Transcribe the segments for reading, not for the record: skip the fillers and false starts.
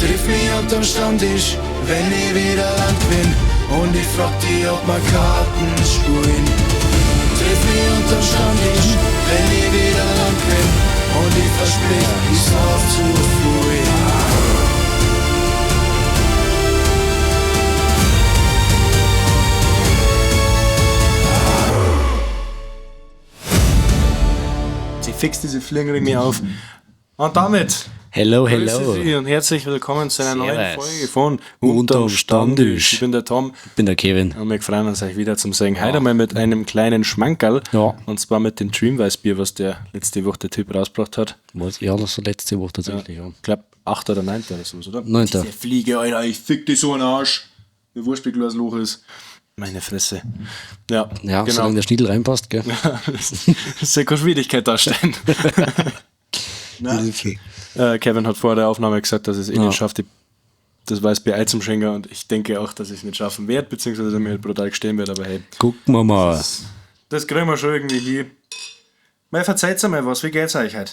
Triff mich unterm Stammtisch, wenn ich wieder Land bin. Und ich frag die, ob wir Karten spielen. Triff mich unterm Stammtisch, wenn ich wieder Land bin. Und ich versprich, ich sauf zu früh. Sie fixt diese Fliegenringe auf. Und damit Hello, grüße hello. Sie und herzlich willkommen zu einer neuen Servus. Folge von Unterm Stammtisch. Ich bin der Tom Ich bin der Kevin. und wir freuen uns, euch wieder zum Sehen. Heute einmal mit einem kleinen Schmankerl. Ja. Und zwar mit dem Dreamweiß-Bier, was der letzte Woche der Typ rausgebracht hat. Was? Ja, das war letzte Woche tatsächlich, ja. Ich glaube, 8. oder 9. oder so, oder? Neunter. Diese Fliege, Alter, ich fick dich so in den Arsch. Mir wurscht, wie groß das Loch ist. Meine Fresse. Ja, Ja, genau. solange der Schniedel reinpasst, gell? Das soll keine Schwierigkeit darstellen. Kevin hat vor der Aufnahme gesagt, dass es eh nicht schafft, das Weißbier einzuschenken und ich denke auch, dass ich es nicht schaffen werde, beziehungsweise mir halt brutal gestehen wird, aber hey, Gucken wir mal. das kriegen wir schon irgendwie hin. Mal verzeiht's einmal was, wie geht's euch heute?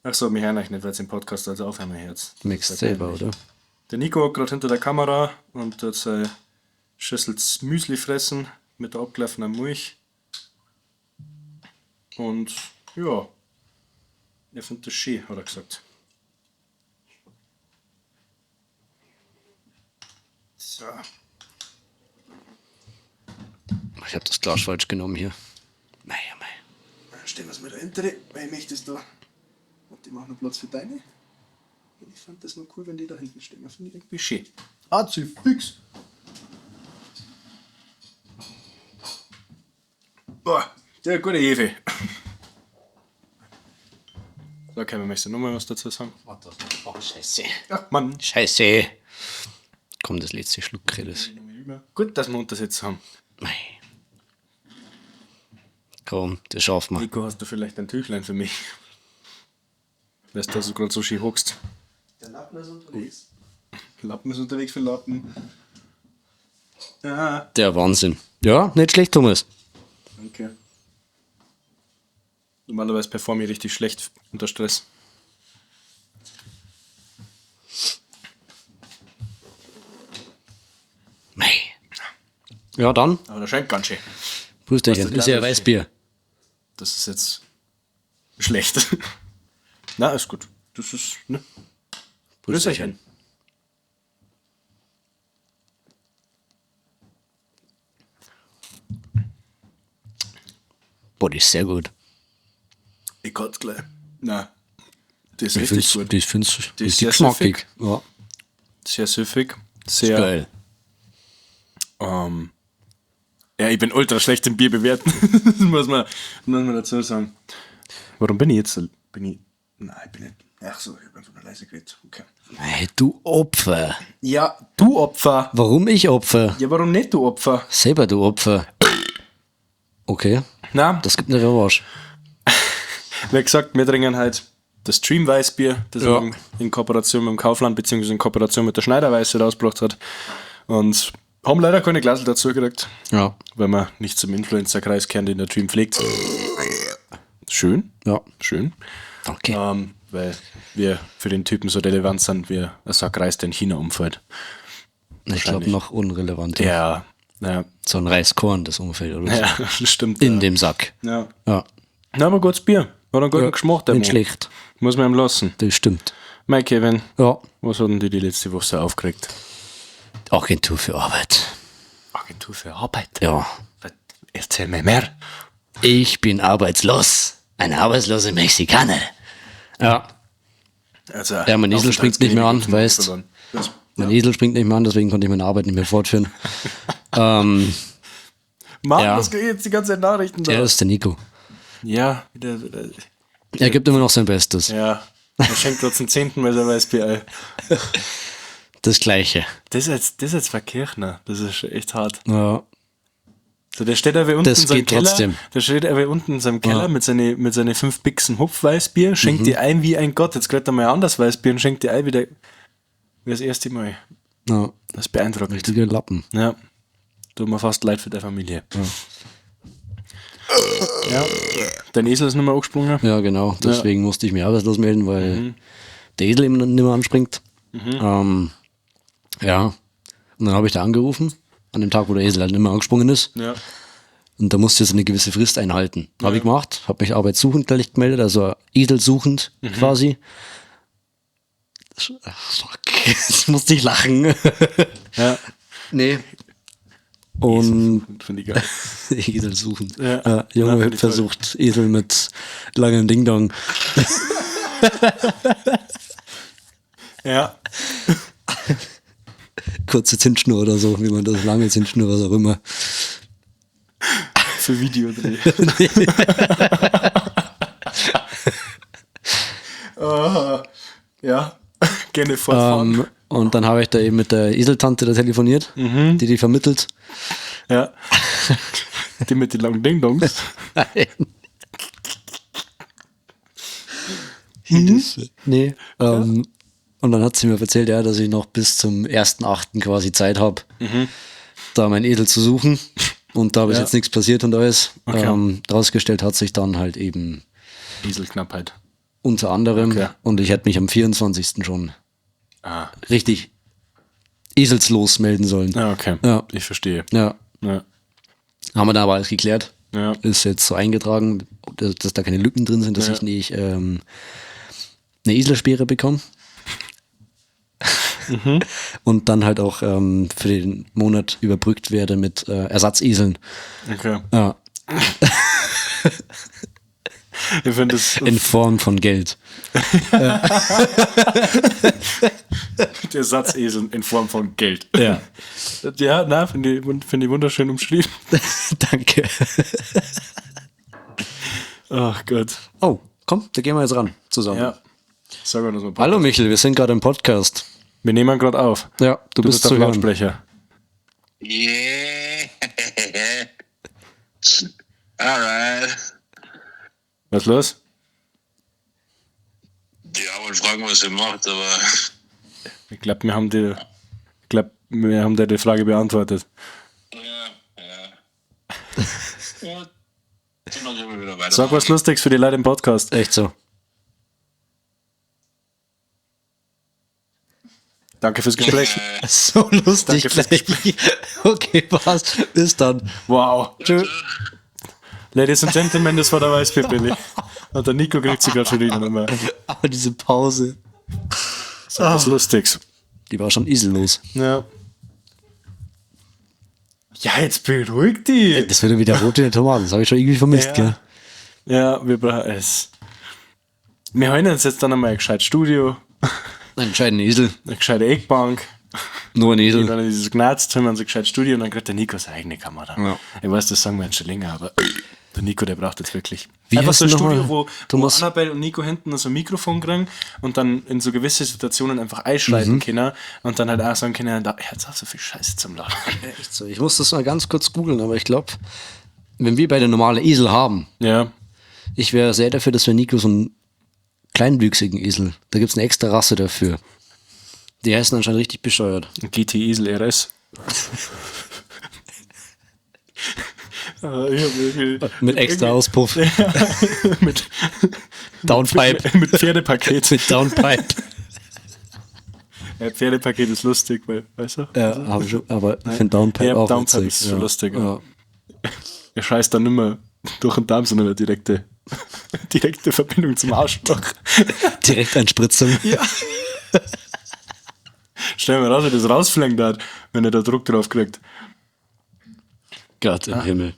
Ach so, mich hören euch nicht, weil es im Podcast also aufhören Herz. Merkst selber, oder? Der Nico hockt gerade hinter der Kamera und hat seine Schüssel Müsli fressen mit der abgelaufenen Milch. Und ja, er findet das schön, hat er gesagt. So, Ich habe das Glas falsch genommen hier. Mei, mei. dann stellen wir es mal dahinter, weil ich möchte es da. Und die machen noch Platz für deine. Ich fand das nur cool, wenn die da hinten stehen. Das finde ich irgendwie schön. Ah, zu fix. Boah, der gute Hefe. So, Kevin, möchtest du noch mal was dazu sagen? Oh, scheiße. Ach, Mann. Scheiße. Komm, das letzte Schluck, das. Gut, dass wir Untersitz haben. Mei. Komm, das schaffen wir. Nico, hast du vielleicht ein Tüchlein für mich? Weißt du, dass du gerade so schön hockst? Der Lappen ist unterwegs. Lappen ist unterwegs für Lappen. Ja, Der Wahnsinn. Ja, nicht schlecht, Thomas. danke. Normalerweise performe ich richtig schlecht unter Stress. Mei. Ja, dann. Aber das scheint ganz schön. Prüsterchen. Was, Ist ja das Weißbier. Das ist jetzt schlecht. Na, ist gut. Das ist, ne? Prösterchen. Boah, die ist sehr gut. Ich kotze gleich. Na, das ist Ich richtig find's, gut. die find's Die ist richtig sehr geschmackig. Ja. Sehr süffig. Sehr. Geil. Ja, ich bin ultra schlecht im Bier bewerten. das muss man dazu sagen. Warum bin ich jetzt so? Bin ich. Nein, ich bin nicht. Ach so, ich bin so leise geredet. Okay. Mei, du Opfer. Ja, du Opfer. Warum ich Opfer? Ja, warum nicht du Opfer? Selber du Opfer. Okay, Na, das gibt eine Revanche. wie gesagt, wir trinken halt das Dream Weißbier, das Ja. er in Kooperation mit dem Kaufland bzw. in Kooperation mit der Schneiderweiße rausgebracht hat. Und haben leider keine Glasel dazu gekriegt, Ja. weil wir nicht zum Influencer-Kreis kehren, den der Dream pflegt. Schön, Ja. schön. Danke. Weil wir für den Typen so relevant sind, wie ein Sack Reis, der in China umfällt. Ich glaube noch unrelevant. Ja, ja, So ein Reiskorn, das umfällt, oder? so. ja, das stimmt. In ja. dem Sack. Ja. Ja. Na, aber gutes Bier. Hat einen guten Ja, Geschmack, der Nicht Mann. schlecht. Muss man ihm lassen. Das stimmt. Mein Kevin, Ja. was hat denn die letzte Woche so aufgeregt? Agentur für Arbeit. Agentur für Arbeit. Ja. Erzähl mir mehr. Ich bin arbeitslos. Ein arbeitsloser Mexikaner. Ja. Also, Ja, mein Esel springt nicht mehr an, weißt. Das, Mein Esel springt nicht mehr an, deswegen konnte ich meine Arbeit nicht mehr fortführen. Mann, Ja. was krieg ich jetzt die ganze Zeit Nachrichten da? Der ist der Nico. Ja, wieder, wieder, Er gibt immer noch sein Bestes. ja. Er schenkt gerade zum 10. Mal sein Weißbier ein. Das Gleiche. Das ist jetzt Verkirchner. Das ist schon echt hart. Ja. So, der steht aber unten Das in seinem geht Keller. trotzdem. Der steht aber unten in seinem Keller mit seinen mit seine 5 Bixen Hopfweißbier, schenkt die ein wie ein Gott. Jetzt kriegt er mal anders Weißbier und schenkt die ein wie, wie das erste Mal. Ja. Das ist beeindruckend. Richtige Lappen. Ja. Tut mir fast leid für deine Familie. Ja. Dein Esel ist nicht mehr angesprungen. Ja, genau. Deswegen musste ich mich arbeitslos melden, weil der Esel eben nicht mehr anspringt. Ja. Und dann habe ich da angerufen, an dem Tag, wo der Esel halt nicht mehr angesprungen ist. Ja. Und da musste ich so eine gewisse Frist einhalten. Habe ich gemacht, habe mich arbeitssuchend gleich gemeldet, also eselsuchend quasi. Ach, fuck, jetzt musste ich lachen. Ja. Nee. Und Finde ich geil. Esel suchen. Ja. Junge Ja, find ich Hüpfer sucht Esel mit langem Ding-Dong. Ja. Kurze Zündschnur oder so, wie man das, lange Zündschnur, was auch immer. Für Videodreh. Ah, ja. Gerne fortfahren. Und dann habe ich da eben mit der Eseltante da telefoniert, die vermittelt. Ja. Die mit den langen Ding-Dongs. Nein. Nee. Und dann hat sie mir erzählt, ja, dass ich noch bis zum 1.8. quasi Zeit habe, da meinen Esel zu suchen. Und da bis Ja. jetzt nichts passiert und alles. Okay. Rausgestellt hat sich dann halt eben Eselknappheit. unter anderem. Okay. Und ich hätte mich am 24. schon Ah. richtig eselslos melden sollen. Ja, okay. Ja. Ich verstehe. Ja. Ja. Haben wir da aber alles geklärt. Ja. Ist jetzt so eingetragen, dass da keine Lücken drin sind, dass Ja. ich nicht eine Eselspeere bekomme. Mhm. Und dann halt auch für den Monat überbrückt werde mit Ersatzeseln. Okay. Ja, Ich finde das in Form von Geld. der Satzesel in Form von Geld. Ja. Ja, na, finde ich, find ich wunderschön umschrieben. Danke. Ach Gott. Oh, komm, da gehen wir jetzt ran zusammen. Ja. Sag mal, dass wir Hallo Michel, wir sind gerade im Podcast. Wir nehmen gerade auf. Ja, du, Du bist bist auf zu hören. Lautsprecher. Yeah. Alright. Was ist los? Ja, wollte fragen, was ihr macht, aber Ich glaube, wir haben die, ich glaub, wir haben dir die Frage beantwortet. ja, ja. Ja, dann können wir wieder weiter. Sag was Lustiges für die Leute im Podcast. Echt so. Danke fürs Gespräch. So lustig Danke fürs gleich. Okay, passt. Bis dann. Wow. Tschö. Ladies and Gentlemen, das war der Weißbier-Billy. Und der Nico kriegt sich gerade schon wieder nochmal. Aber diese Pause. Sag was Lustiges. Die war schon esellos. Ja. Ja, jetzt beruhig dich. Das wird wieder rot in den Tomaten. Das habe ich schon irgendwie vermisst, Ja. gell? Ja, wir brauchen es. Wir holen uns jetzt dann einmal ein gescheites Studio, Einen gescheiten Esel. eine gescheite Eckbank. Nur ein Und Esel. dann dieses Gnaz, holen wir uns ein gescheites Studio und dann kriegt der Nico seine eigene Kamera. Ja. Ich weiß, das sagen wir jetzt schon länger, aber der Nico, der braucht jetzt wirklich. Wie Einfach heißt so ein denn Studio, nochmal? wo Thomas? Annabelle und Nico hinten so ein Mikrofon kriegen und dann in so gewisse Situationen einfach einschreiten können und dann halt auch sagen können, da hört auf, so viel Scheiße zum Lachen. Echt so. Ich muss das mal ganz kurz googeln, aber ich glaube, wenn wir beide normale Esel haben, Ja. ich wäre sehr dafür, dass wir Nico so einen kleinwüchsigen Esel, da gibt es eine extra Rasse dafür. Die heißen anscheinend richtig bescheuert. Ein GT Esel RS. Ah, ich hab irgendwie- Mit extra Auspuff. mit, Downpipe. mit Pferdepaket. Mit Downpipe. Ja, Pferdepaket ist lustig, weil, weißt du? Ja, hab ich schon, aber ich finde Downpipe Ja, auch Downpipe witzig. ist ja. schon lustig. Ja. Er scheißt dann nimmer durch den Darm, sondern eine direkte, direkte Verbindung zum Arschloch. Direkteinspritzung. Ja. Stell mir raus, wie das rausfliegen hat, wenn er da Druck drauf kriegt. Gott im Himmel.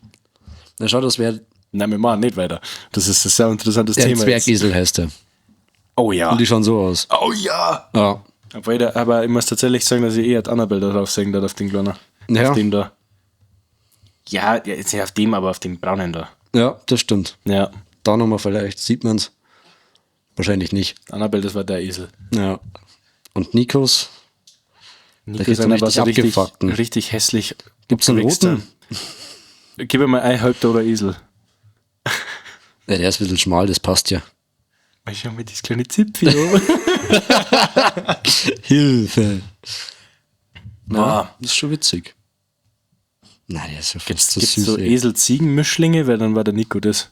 Na schau, das wäre Nein, wir machen nicht weiter. Das ist ein sehr interessantes der Thema. jetzt. Zwergesel heißt der. Oh ja. Und die schauen so aus. Oh ja. Ja. Aber, jeder, aber ich muss tatsächlich sagen, dass ich eher die Annabelle da drauf sehen darf, auf den Kleinen. Ja. Auf dem da. Ja, ja, jetzt nicht auf dem, aber auf dem braunen da. Ja, das stimmt. Ja. Da nochmal vielleicht, sieht man's. Wahrscheinlich nicht. Annabelle, das war der Esel. Ja. Und Nikos? Nico kriegst du einen war richtig so richtig, abgefuckten. richtig hässlich. Gibt's einen roten? Gib mir mal ein halbter oder Esel. Ja, der ist ein bisschen schmal, das passt ja. Mal schau mir das kleine Zipfel an. Hilfe. Na, Ah. das ist schon witzig. Na, der ist ja fast so Gibt's süß. so ey. Esel-Ziegen-Mischlinge, weil dann war der Nico das.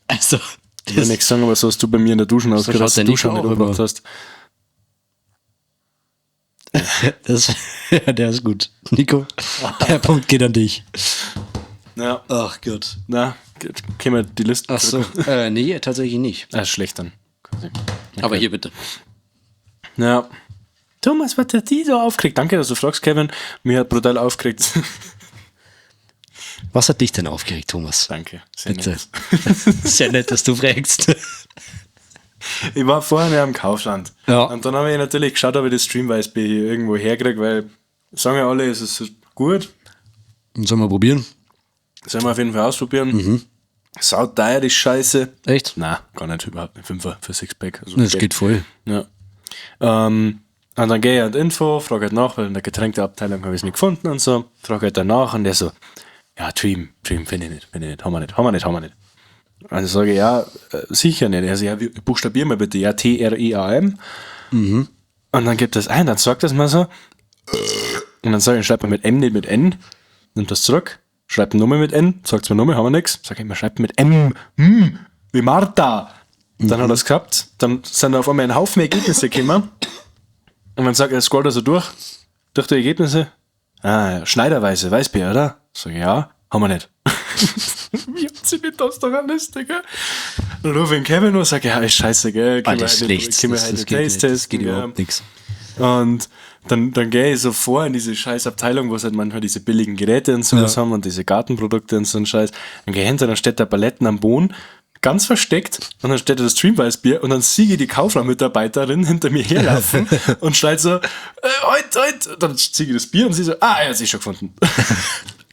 Also, Ich will nichts sagen, aber so hast du bei mir in der Dusche ausgeschaut, schaut dass du der Dusche Nico nicht auch umgebracht immer. hast. Das, ja, der ist gut. Nico, der Punkt geht an dich. Ja. Ach Gott. Na, kämen wir die Liste. Ach so. Nee, tatsächlich nicht. Ah, schlecht dann. Quasi. Aber hier bitte. Ja. Thomas, was hat die so aufgeregt? Danke, dass du fragst, Kevin. Mir hat brutal aufgeregt. Was hat dich denn aufgeregt, Thomas? Danke. Sehr Bitte. nett. Sehr nett, dass du fragst. Ich war vorher ja am Kaufland. Ja. Und dann habe ich natürlich geschaut, ob ich das Streamweißbier hier irgendwo herkriege, weil sagen ja alle, es ist gut. Sollen wir probieren? Sollen wir auf jeden Fall ausprobieren. Mhm. Sau teuer, die Scheiße. Echt? Na, gar nicht, überhaupt nicht. Fünfer für Sixpack. Also Das geht voll. Ja. Und dann gehe ich an die Info, frage halt nach, weil in der Getränkeabteilung habe ich es nicht gefunden und so. Frage halt danach und der so, ja, Dream finde ich nicht, haben wir nicht, haben wir nicht, haben wir nicht. Und dann sage ich, ja, sicher nicht. Er so, ja, buchstabier mal bitte, ja, T-R-E-A-M. Und dann gibt das ein, dann sagt das mal so. Und dann sage ich, schreibt man mit M, nicht mit N. Nimmt das zurück, schreibt eine Nummer mit N, sagt mir Nummer, haben wir nix. Sag ich, man schreibt mit M, wie Martha. Dann hat er es gehabt, dann sind da auf einmal ein Haufen Ergebnisse gekommen. Und dann sagt er, scrollt er so durch die Ergebnisse. Ah, ja, Schneiderweise, Weißbier, oder? Sag ich, ja, haben wir nicht. Wie hat sie denn das doch alles, Digga? Dann rufe ich den Kevin und sage, ja, ist scheiße, gell? Ah, Können wir das ist heute- nichts. können wir Das, heute das geht, nicht. Taste Das geht testen, gell? überhaupt nichts. Und dann gehe ich so vor in diese scheiß Abteilung, wo sie halt manchmal diese billigen Geräte und sowas haben und diese Gartenprodukte und so ein Scheiß. Dann gehe ich hinter, dann steht da Paletten am Boden, ganz versteckt, und dann steht da das Streamweißbier und dann sehe ich die Kaufland-Mitarbeiterin hinter mir herlaufen und schreit so, heut, heut. Und dann ziehe ich das Bier und sie so, ah, er hat sich schon gefunden.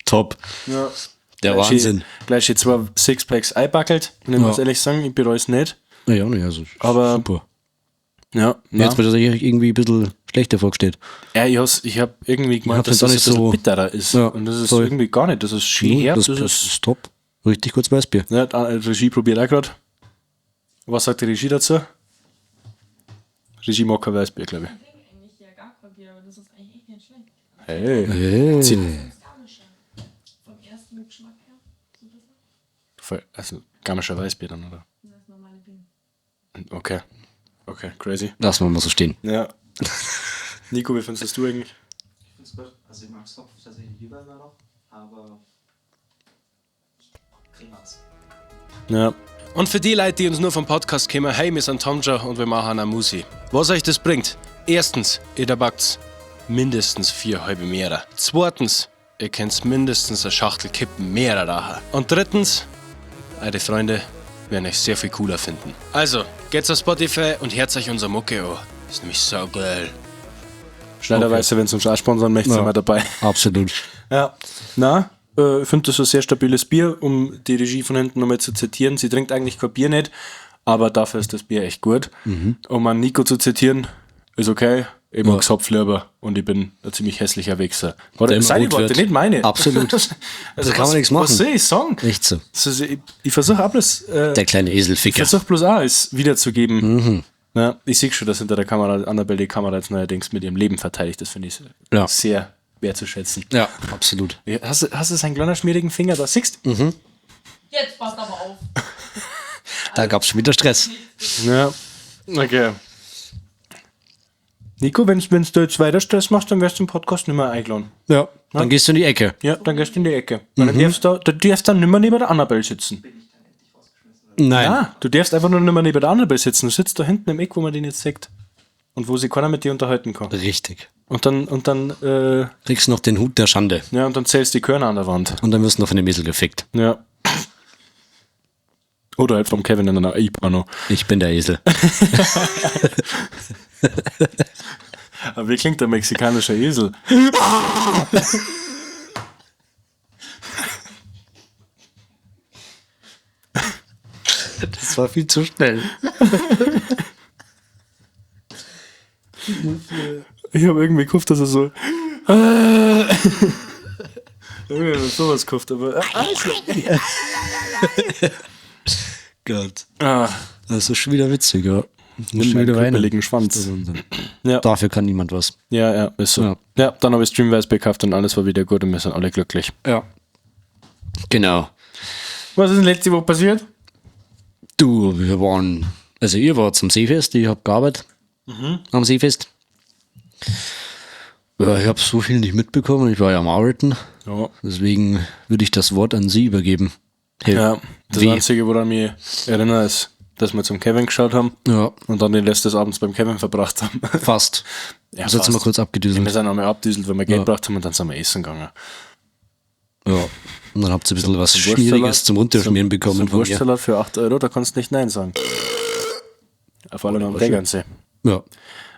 Top. Ja. Der Wahnsinn. Gleich die zwei Sixpacks einbackelt. Und ich Ja. muss ehrlich sagen, ich bereue es nicht. Ja, nee, also Aber- super. Ja, na. Jetzt wird tatsächlich irgendwie ein bisschen schlechter vorgestellt. Ja, ich hab irgendwie gemeint, hab's dass jetzt auch das ein nicht bisschen so- bitterer ist. Ja, und das ist voll. irgendwie gar nicht. Das ist schön herb, das, das, das ist. ist top. Richtig gutes Weißbier. Ja, die Regie probiert auch gerade. Was sagt die Regie dazu? Regie mag kein Weißbier, glaube ich. Ich trinke eigentlich ja gar kein Bier, aber das ist eigentlich echt nicht schlecht. Hey. Hey. Das Garmische. Vom ersten Geschmack her. So ein bisschen. Voll, also, garmischer Weißbier dann, oder? Das normale Bier. Okay. Okay, crazy. Lassen wir mal so stehen. Ja. Nico, wie findest das du eigentlich? Ich find's gut. Also ich mag Hopf tatsächlich lieber immer noch, aber kriegen wir's. Ja. Und für die Leute, die uns nur vom Podcast kommen, hey, wir sind Tomja und wir machen eine Musi. Was euch das bringt? Erstens, ihr da backt mindestens 4 halbe Meter. Zweitens, ihr könnt mindestens eine Schachtel Kippen mehr rauchen. Und drittens, eure Freunde werden euch sehr viel cooler finden. Also, geht's auf Spotify und hört euch unser Mucke an. Ist nämlich so geil. Schneiderweise, wenn es uns auch sponsern möchte, sind wir dabei. Absolut. Ja. Na, ich finde das ein sehr stabiles Bier, um die Regie von hinten nochmal zu zitieren. Sie trinkt eigentlich kein Bier nicht, aber dafür ist das Bier echt gut. Um an Nico zu zitieren, ist okay. Ich mag Hopf lieber und ich bin ein ziemlich hässlicher Wichser. Oder Der immer seine rot Worte, wird. nicht meine. Absolut. Also, Da kann man was, nichts machen. Was soll ich sagen? Echt so. Also, ich versuche auch bloß, Der kleine ich Eselficker. versuche bloß auch, es wiederzugeben. Ja, ich sehe schon, dass hinter der Kamera Annabelle die Kamera jetzt neuerdings mit ihrem Leben verteidigt. Das finde ich Ja. sehr wertzuschätzen. Ja, absolut. Ja, hast du seinen kleinen schmierigen Finger da? Siehst Mhm. Jetzt passt aber auf. Da gab's schon wieder Stress. Ja. Okay. Nico, wenn du jetzt weiter Stress machst, dann wirst du im Podcast nicht mehr eingeladen. Ja. Dann gehst du in die Ecke. Ja, dann gehst du in die Ecke. Weil Dann darfst du, du darfst dann nicht mehr neben der Annabelle sitzen. Nein. Ja, du darfst einfach nur nicht mehr neben der Annabelle sitzen. Du sitzt da hinten im Eck, wo man den jetzt sieht. Und wo sich keiner mit dir unterhalten kann. Richtig. Und dann, Kriegst noch den Hut der Schande. ja, und dann zählst du die Körner an der Wand. Und dann wirst du noch von dem Esel gefickt. Ja. Oder halt vom Kevin in einer IPA noch. Ich bin der Esel. Aber wie klingt der mexikanische Esel? Das war viel zu schnell. Ich habe irgendwie gehofft, dass er so. Irgendwie hab ich sowas gehofft, aber. Gott. Ah, Das ist schon wieder witzig, ja. nimm Schon meinen wieder weinen. krüppeligen Schwanz. Das ist Wahnsinn. Ja. Dafür kann niemand was. Ja, ja, ist so. Ja. Ja, dann habe ich Streamwise gekauft und alles war wieder gut und wir sind alle glücklich. Ja. Genau. Was ist denn letzte Woche passiert? Du, wir waren, also ihr wart am Seefest, ich hab gearbeitet am Seefest. Ja, ich habe so viel nicht mitbekommen, ich war ja am Arbeiten. Ja. Deswegen würde ich das Wort an Sie übergeben. Hey, Ja, das Wie? Einzige, woran ich mich erinnere, ist, dass wir zum Kevin geschaut haben Ja, und dann den Rest des Abends beim Kevin verbracht haben. fast. Ja, das jetzt mal fast. kurz Wir abgedüselt. sind einmal abdüselt, weil wir Geld Ja. gebracht haben und dann sind wir essen gegangen. Ja. Und dann habt ihr ein bisschen was Zum Schmieriges Wurstsalat- zum Runterschmieren bekommen Zum von mir. Wurstsalat für 8 Euro, da kannst du nicht Nein sagen. Auf allem am Tegernsee. Ja.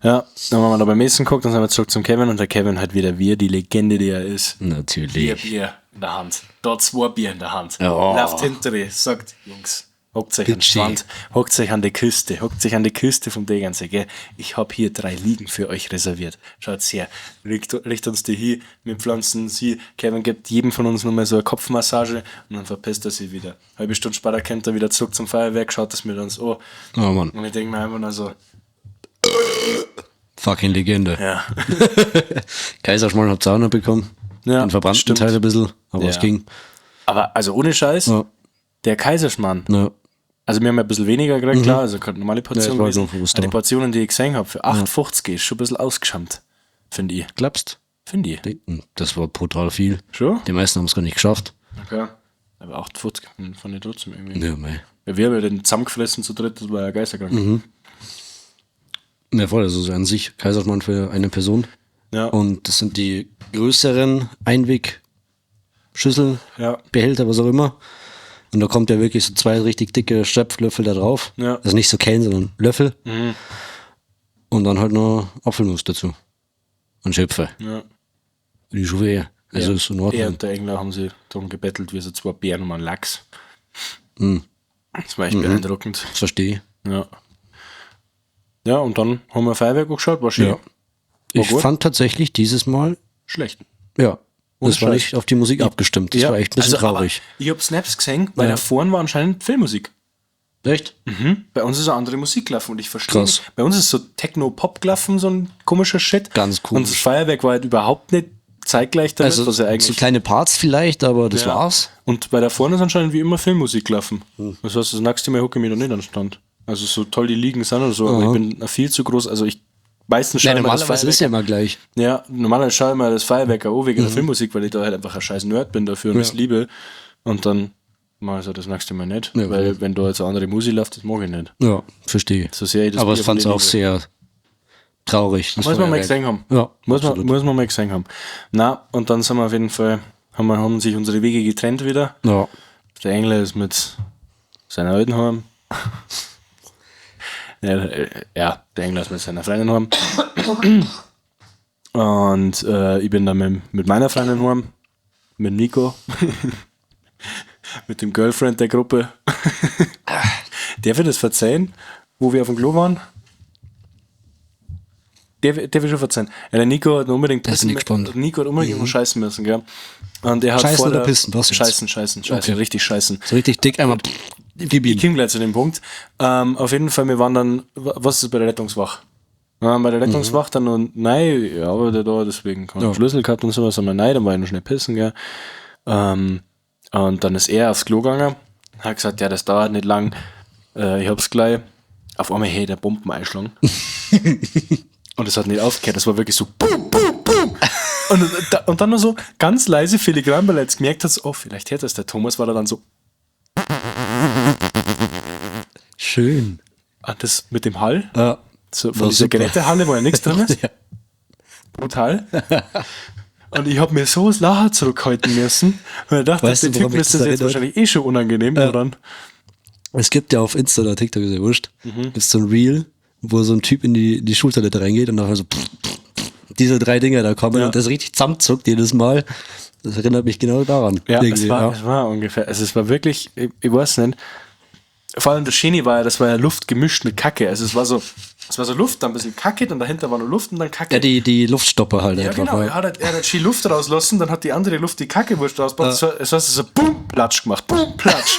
Ja, dann haben wir da beim Essen geguckt, dann sind wir zurück zum Kevin und der Kevin hat wieder wir, die Legende, die er ist. Vier Natürlich. Bier in der Hand. Dort zwei Bier in der Hand. Ja. Läuft hinter dir, sagt, Jungs, hockt sich an den Bitte. Strand, hockt sich an die Küste, hockt sich an die Küste vom Tegernsee, gell? Ich hab hier 3 Liegen für euch reserviert. Schaut's her. Richt uns die hin, wir pflanzen sie. Kevin gibt jedem von uns nochmal so eine Kopfmassage und dann verpisst er sie wieder. Halbe Stunde später kommt er wieder zurück zum Feuerwerk, schaut das mit uns an. Oh Mann, Und ich denke mir einfach nur so, fucking Legende. ja. Kaiserschmarrn habt ihr auch noch bekommen. Ja, Den verbrannten stimmt. Teil ein bisschen, aber Ja. es ging. Aber also ohne Scheiß, Ja. der Kaiserschmarrn, Ja. Also wir haben ja ein bisschen weniger gekriegt, klar, also keine normale Portion Ja, ich war gewesen. noch bewusst Aber die da. Portionen, die ich gesehen habe, für 8,50 ist schon ein bisschen ausgeschammt, finde ich. Glaubst? Finde ich. Das war brutal viel. Schon? Die meisten haben es gar nicht geschafft. Okay. Aber 8,50 fand ich trotzdem irgendwie. Ja, mei. Ja, wir haben ja den zusammengefressen zu dritt, das war ja geisterkrank. Ja, voll. Also so an sich Kaiserschmarrn für eine Person. Ja. Und das sind die größeren Einwegschüsseln, Ja. Behälter, was auch immer. Und da kommt ja wirklich so zwei richtig dicke Schöpflöffel da drauf. Ja. Mhm. Also nicht so Kellen, sondern Löffel. Und dann halt noch Apfelmus dazu. Und Schöpfe. Ja. Die Schuhe. Also Ja. ist in Ordnung. Er und der Engler haben sie darum gebettelt, wie so zwei Bären um einen Lachs. Mhm. Das war echt beeindruckend. Das verstehe ich. Ja. Ja, und dann haben wir Feuerwerk angeschaut, war schön. Ja. Ich gut. fand tatsächlich dieses Mal, Schlecht. ja, Ohne das war Scheiß. nicht auf die Musik abgestimmt. Das war echt ein bisschen also, aber traurig. Ich habe Snaps gesehen, weil Ja. da vorne war anscheinend Filmmusik. Echt? Bei uns ist eine andere Musik gelaufen und ich verstehe Krass. nicht. Bei uns ist so Techno-Pop gelaufen, so ein komischer Shit. Ganz komisch. Und das Feuerwerk war halt überhaupt nicht zeitgleich damit, Also was ja eigentlich. so kleine Parts vielleicht, aber das Ja. war's. Und bei da vorne ist anscheinend wie immer Filmmusik gelaufen. Das heißt, das nächste Mal hucke ich mich noch nicht an den Stand. Also so toll die Liegen sind oder so, aber ich bin viel zu groß. Also ich meistens schaue Ja, ich mir das normalerweise ist Feuerwerk. ja immer gleich. Ja, normalerweise schaue ich mir das Feuerwerk auch wegen der Filmmusik, weil ich da halt einfach ein scheiß Nerd bin dafür und das liebe. Und dann mache ich halt das nächste Mal nicht. Ja, weil wenn da jetzt eine andere Musik läuft, das mag ich nicht. Ja, verstehe. So sehr ich das Aber Bier ich fand es von auch dir liebe. sehr traurig. das Muss man mal Feuerwerk. gesehen haben. Ja, Muss man mal gesehen haben. Na, und dann sind wir auf jeden Fall, haben sich unsere Wege getrennt wieder. Ja. Der Engler ist mit seiner alten heim. Ja, der Engler ist mit seiner Freundin heim. Und ich bin dann mit meiner Freundin heim, mit Nico, mit dem Girlfriend der Gruppe. Darf ich das verzeihen, wo wir auf dem Klo waren? Darf ich schon verzeihen? Ja, der Nico hat unbedingt Da bin ich gespannt. Nico hat unbedingt mhm. scheißen müssen, gell? Und er hat Scheißen vor oder der- pissen? Was jetzt? Scheißen, scheißen, scheißen, Okay. richtig scheißen. So richtig dick einmal. Gib Ich ihm. komme gleich zu dem Punkt. Auf jeden Fall, wir waren dann, was ist bei der Rettungswache? Wir waren bei der Rettungswache dann und nein, ja, aber der da, deswegen keinen Ja. Schlüssel gehabt und sowas, aber nein, dann war ich noch schnell pissen, gell. Und dann ist er aufs Klo gegangen, hat gesagt, ja, das dauert nicht lang, ich hab's gleich. Auf einmal, hey, der Bomben einschlagen. Und es hat nicht aufgehört, das war wirklich so boom, boom, boom. Und dann nur so ganz leise filigran, weil er jetzt gemerkt hat, so, oh, vielleicht hört das der Thomas, war da dann so, Schön. ah, das mit dem Hall, Ja. so, von War dieser super. Gerätehalle, wo ja nichts drin ist. Ja. Brutal. Und ich habe mir so das Lachen zurückhalten müssen, weil ich dachte, Weißt du, der Typ woran mich ist das das jetzt erinnert? wahrscheinlich eh schon unangenehm daran. Es gibt ja auf Insta oder TikTok, ist ja wurscht, gibt's so ein Reel, wo so ein Typ in die Schultoilette reingeht und nachher so diese drei Dinger da kommen Ja. und das richtig zusammenzuckt jedes Mal. Das erinnert mich genau daran. Ja, es Irgendwie, war, ja. es war ungefähr, also es war wirklich, ich weiß nicht, vor allem das Schöne war ja, das war ja Luft gemischt mit Kacke. Also es war so Luft, dann ein bisschen Kacke, dann dahinter war nur Luft und dann Kacke. Ja, die Luftstopper halt Ja, einfach. genau. ja. Er hat schön Luft rauslassen, dann hat die andere Luft die Kackewurst rausgebracht. Es war so boom, platsch gemacht. Boom, platsch.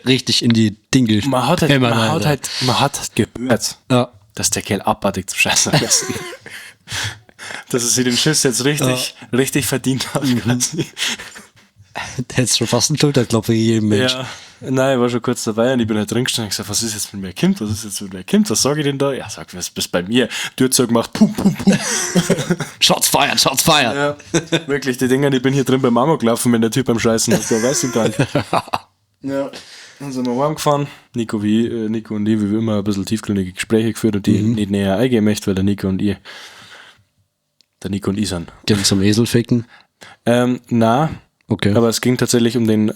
Richtig in die Dinge. Man hat halt, Hämmern, man hat Alter. halt, man hat gehört, Ja. dass der Kerl abartig zum Scheißen hat lassen. Dass er sich den Schiss jetzt richtig, richtig verdient hat. Mhm. Quasi. Der hätte schon fast einen Schulterklopfer gegeben, Mensch. Ja, nein, ich war schon kurz dabei und ich bin halt drin gestanden und gesagt, was ist jetzt mit mir Kind? Was ist jetzt mit mir Kind? Was sage ich denn da? Ja, sag, was bist bei mir? Tür zugemacht, pum, pum, pum. Shots fired, Shots fired. Ja, wirklich, die Dinger, ich bin hier drin beim Amok gelaufen, wenn der Typ beim Scheißen ist, der weiß ich gar nicht. Ja, dann sind wir heimgefahren. Nico und ich, wie immer, ein bisschen tiefgründige Gespräche geführt und die nicht näher eingehen möchte, weil der Nico und ich sind. Gehen zum Esel ficken. Na, Okay. aber es ging tatsächlich um den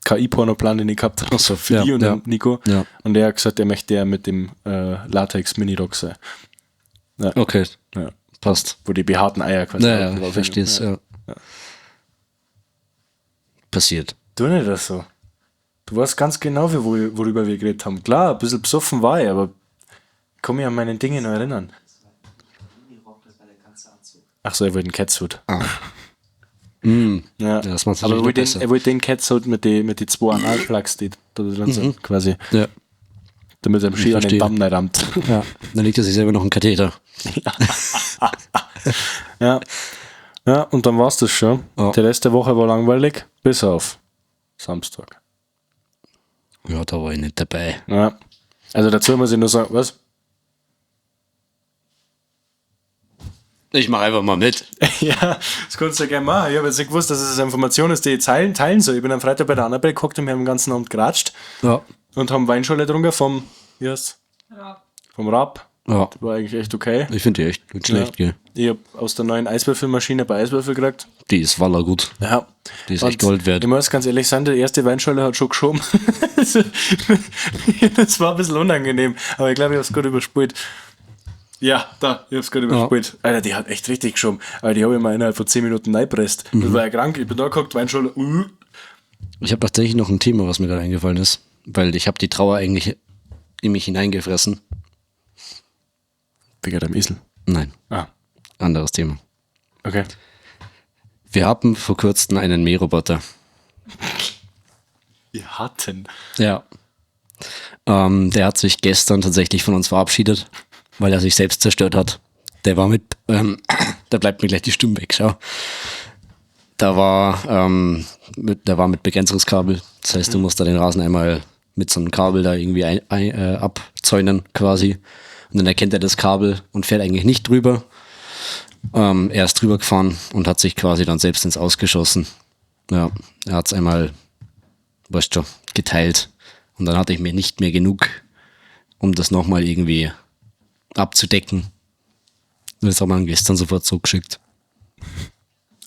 KI-Pornoplan, den ich gehabt habe. Ach so, für ja, die und ja. den Nico. Ja. Und der hat gesagt, er möchte ja mit dem Latex-Minirock sein. Okay, Ja. passt. Wo die behaarten Eier quasi. Naja, drauf ich verstehe es, Ja. ja. Passiert. Tu nicht das so. Du weißt ganz genau, worüber wir geredet haben. Klar, ein bisschen besoffen war ich, aber ich kann mich an meine Dinge noch erinnern. Mini-Rock, das war der ganze Anzug. Ach so, er wollte einen Catsuit. Ah. Ja. Ja, das macht's aber er natürlich noch wollte besser. den, er wollte den Catsuit mit den mit die zwei Analplugs, die da drin sind, quasi. Ja. Damit er am Ski an den verstehe. Damm nicht rammt. Ja. Dann legt er sich selber noch einen Katheter. Ja. Ja, und dann war's das schon. Ja. Der Rest der Woche war langweilig, bis auf Samstag. Ja, da war ich nicht dabei. Ja. Also dazu muss ich nur sagen, was? Ich mach einfach mal mit. Ja, das kannst du ja gerne machen. Ich habe jetzt nicht gewusst, dass es eine Information ist, die ich teilen soll. Ich bin am Freitag bei der Annabelle geguckt und wir haben den ganzen Abend geratscht Ja. und haben Weinschorle getrunken vom, wie heißt's? Rab. Vom Raab. Ja. War eigentlich echt okay. Ich finde die echt nicht schlecht, ja. gell. Ich habe aus der neuen Eiswürfelmaschine ein paar Eiswürfel gekriegt. Die ist waller gut. Ja. Die ist echt Gold wert. Ich muss ganz ehrlich sein, die erste Weinschorle hat schon geschoben. Das war ein bisschen unangenehm, aber ich glaube, ich habe es gut überspielt. Ja, da, ich hab's gut überspielt. Alter, die hat echt richtig geschoben. Aber die habe ich mal innerhalb von 10 Minuten reingepresst. Mhm. Das war ja krank. Ich bin da geguckt, Weinschorle. Ich habe tatsächlich noch ein Thema, was mir gerade eingefallen ist, weil ich habe die Trauer eigentlich in mich hineingefressen. Wegen deinem Esel. Nein, Ah, anderes Thema. okay. Wir haben vor kurzem einen Mähroboter. Wir hatten. Ja. Der hat sich gestern tatsächlich von uns verabschiedet, weil er sich selbst zerstört hat. Der war mit, da bleibt mir gleich die Stimme weg, schau. Da war, mit Begrenzungskabel. Das heißt, du musst da den Rasen einmal mit so einem Kabel da irgendwie abzäunen quasi. Und dann erkennt er das Kabel und fährt eigentlich nicht drüber. Er ist drüber gefahren und hat sich quasi dann selbst ins Ausgeschossen. Ja, er hat es einmal, weißt schon, geteilt. Und dann hatte ich mir nicht mehr genug, um das nochmal irgendwie abzudecken. Und das haben wir gestern sofort zurückgeschickt.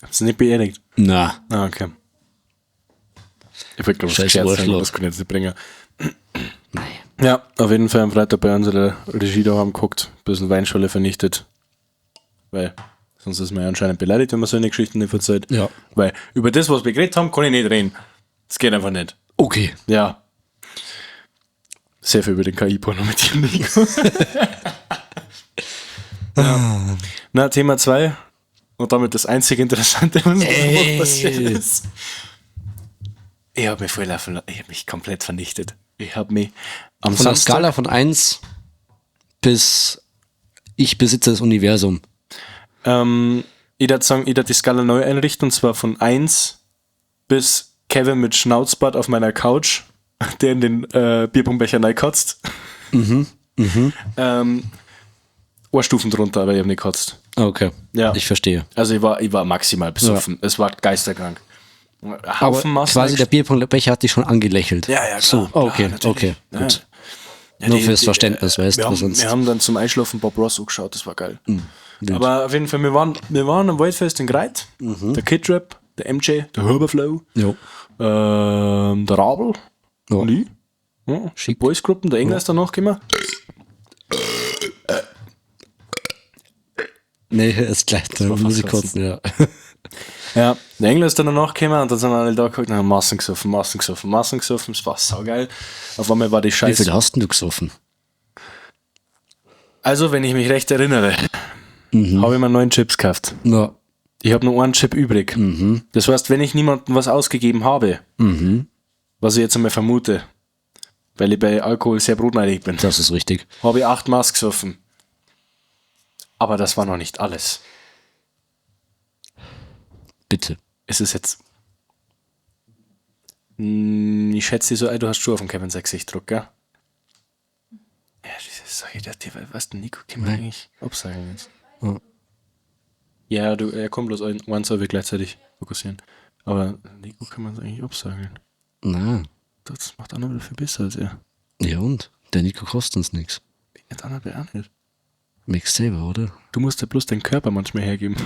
Hab's nicht beerdigt. Na, Ah, okay. Ich wollte, glaube ich, Scheiß Scherz sagen, Arschloch. das kann ich jetzt nicht bringen. nein. Ja, auf jeden Fall am Freitag bei unserer Regie da haben geguckt, bisschen Weinschorle vernichtet. Weil sonst ist man ja anscheinend beleidigt, wenn man so eine Geschichte nicht verzeiht. Ja. Weil über das, was wir geredet haben, kann ich nicht reden. Das geht einfach nicht. Okay. Ja. Sehr viel über den KI-Porno mit dir, Nico. Ja. Na, Thema 2. Und damit das einzige Interessante, was diese Woche passiert ist. Ich habe mich voll laufen lassen. Ich habe mich komplett vernichtet. Ich habe mich am Von der Samstag Skala von 1 bis ich besitze das Universum. Ich würde sagen, ich würde die Skala neu einrichten, und zwar von 1 bis Kevin mit Schnauzbart auf meiner Couch, der in den Bierpunktbecher rein kotzt. Mhm. Ohrstufen drunter, aber ich habe nicht gekotzt. Okay. Ja. Ich verstehe. Also ich war maximal besoffen. Es war geisterkrank. Aber Haufen Massen quasi der Bierpunktbecher hat dich schon angelächelt. Ja, ja, klar. So, okay, Klar, natürlich. okay, Ja. gut. Ja, Nur fürs Verständnis, weißt wir du, haben, sonst- wir haben dann zum Einschlafen Bob Ross angeschaut, das war geil. wild. Aber auf jeden Fall, wir waren am Waldfest in Greit. Der Kid Rap, der MJ, der Herberflow, Jo. der Rabel Ja. und ich. Ja, Schick. Boys Gruppen, der Engler ist danach gekommen. Nee, ist gleich, da war muss ich fast kotzen, ja. Ja, der Engler ist dann danach gekommen und dann sind wir alle da geguckt und haben Massen gesoffen, Massen gesoffen, Massen gesoffen. Es war saugeil. Auf einmal war die Wie Scheiße. viel hast denn du gesoffen? Also, wenn ich mich recht erinnere, habe ich mir 9 Chips gekauft. Ja. Ich habe nur einen Chip übrig. Das heißt, wenn ich niemandem was ausgegeben habe, was ich jetzt einmal vermute, weil ich bei Alkohol sehr brotneidig bin, Das ist richtig. habe ich 8 Maß gesoffen. Aber das war noch nicht alles. Bitte. Es ist jetzt Ich schätze dich so ein, du hast schon auf dem Kevin sein Gesicht Druck, gell? Ja, das sag ich dir, weißt du, Nico kann man eigentlich absagen jetzt. Ja. Ja, du, er kommt bloß eins, aber wir gleichzeitig fokussieren. Aber Nico kann man es eigentlich absagen. Na, Das macht Annabelle viel besser als er. ja und? Der Nico kostet uns nichts. Jetzt Annabelle auch nicht. Merkst selber, oder? Du musst ja bloß deinen Körper manchmal hergeben.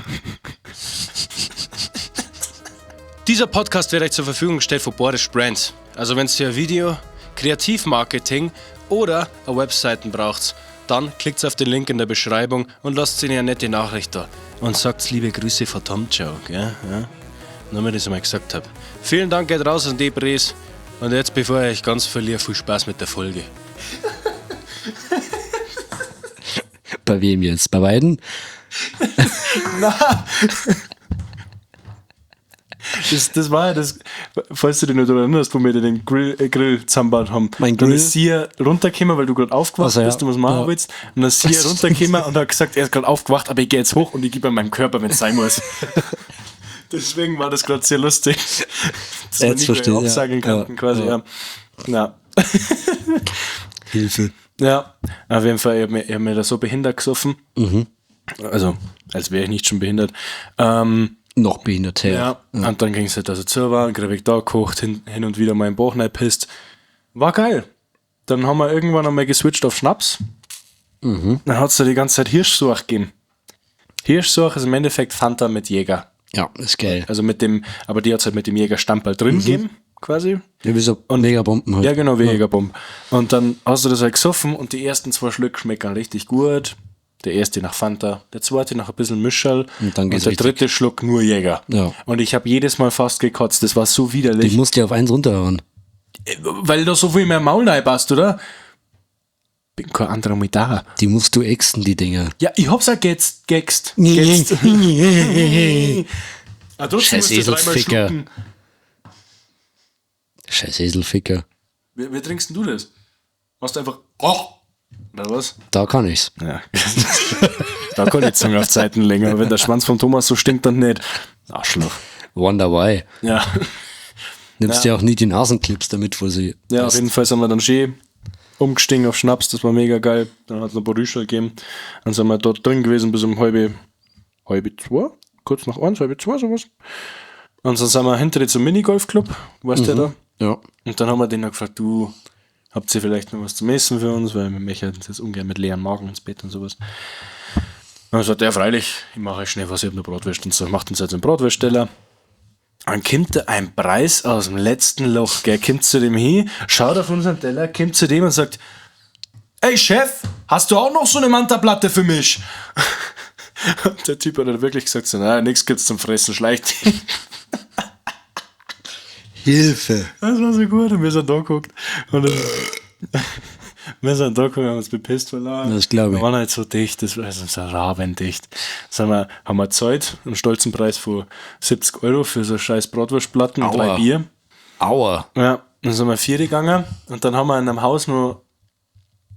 Dieser Podcast wird euch zur Verfügung gestellt von Boris Brands. Also wenn ihr ein Video, Kreativmarketing oder eine Webseiten braucht, dann klickt auf den Link in der Beschreibung und lasst ihnen eine nette Nachricht da. Und sagt liebe Grüße von Tom Joe, gell? Ja. Nur weil ich das einmal gesagt habe. Vielen Dank geht raus an die Bres. Und jetzt, bevor ich euch ganz verliere, viel Spaß mit der Folge. Bei wem jetzt? Bei beiden? Das war ja das, falls du dich noch daran erinnerst, wo wir den Grill zusammengebaut haben. Mein Dann Grill? ist sie ja runtergekommen, weil du gerade aufgewacht Also, ja. bist und was machen Ja. willst. Und dann ist sie ja runtergekommen und hat gesagt, er ist gerade aufgewacht, aber ich gehe jetzt hoch und ich gebe ihm meinem Körper, wenn es sein muss. Deswegen war das gerade sehr lustig. Dass wir Jetzt nicht verstehe mehr ich, ja. absagen konnten, Ja, quasi. Ja. ja. Ja. Hilfe. Ja, auf jeden Fall, ich hab mir da so behindert gesoffen. Mhm. Also, als wäre ich nicht schon behindert. Noch behindert her. Ja, und dann ging es halt, dass er zu war, und ich da gekocht, hin und wieder mal im Bauch reingepisst. War geil. Dann haben wir irgendwann einmal geswitcht auf Schnaps. Mhm. Dann hat es da die ganze Zeit Hirschsuch gegeben. Hirschsuch ist im Endeffekt Fanta mit Jäger. Ja, ist geil. Also mit dem, aber die hat es halt mit dem Jägerstamperl drin gegeben, quasi. Ja, wie so Megabomben halt. Ja, genau, wie Jägerbomb. Und dann hast du das halt gesoffen und die ersten zwei Schlücke schmecken richtig gut. Der erste nach Fanta, der zweite nach ein bisschen Mischerl Und dann geht's der richtig. dritte Schluck nur Jäger. Ja. Und ich habe jedes Mal fast gekotzt. Das war so widerlich. Ich musste ja auf eins runterhauen. Weil da so viel mehr Maul reinpasst, oder? Bin kein anderer mit da. Die musst du exen, die Dinger. Ja, ich hab's auch geätzt. Geäxt. Geätzt. Ah, trotzdem Scheiß musst du dreimal Eselficker. schlucken. Scheiß Eselficker. Wie trinkst denn du das? Machst du einfach. Oh! Oder was? Da kann ich's. Ja. Da kann ich Zunge auf Zeiten legen, aber wenn der Schwanz von Thomas so stinkt, dann nicht. Arschloch. Wonder why. Ja. Nimmst ja auch nie die Nasenclips damit, wo sie. Ja, auf jeden Fall sind wir dann schön umgestiegen auf Schnaps, das war mega geil. Dann hat es noch ein paar Rüscherl gegeben. Dann sind wir dort drin gewesen bis um halb zwei, kurz nach eins, 1:30, sowas. Und dann sind wir hinter zum Minigolfclub, weißt du ja da? Ja. Und dann haben wir den noch gefragt, du, habt ihr vielleicht noch was zum Essen für uns? Weil wir möchten jetzt ungern mit leeren Magen ins Bett und sowas. Und dann sagt er, ja, freilich, ich mache euch schnell was, ich hab noch Bratwürste und so. Macht uns jetzt einen Bratwürsteller. Dann kommt da ein Preis aus dem letzten Loch, gell, kommt zu dem hin, schaut auf unseren Teller, kommt zu dem und sagt, ey Chef, hast du auch noch so eine Manta-Platte für mich? Und der Typ hat dann wirklich gesagt, so, na, nix gibt's zum Fressen, schleicht dich. Hilfe. Das war so gut und wir sind da geguckt. Und dann, wir sind da geguckt und haben uns bepisst verloren. Das glaub ich. Wir waren halt so dicht, das war also so rabendicht. Sind wir, haben wir gezahlt, einen stolzen Preis von 70 Euro für so scheiß Bratwurstplatten und Aua. 3 Bier. Aua. Ja, dann sind wir 4 gegangen und dann haben wir in einem Haus nur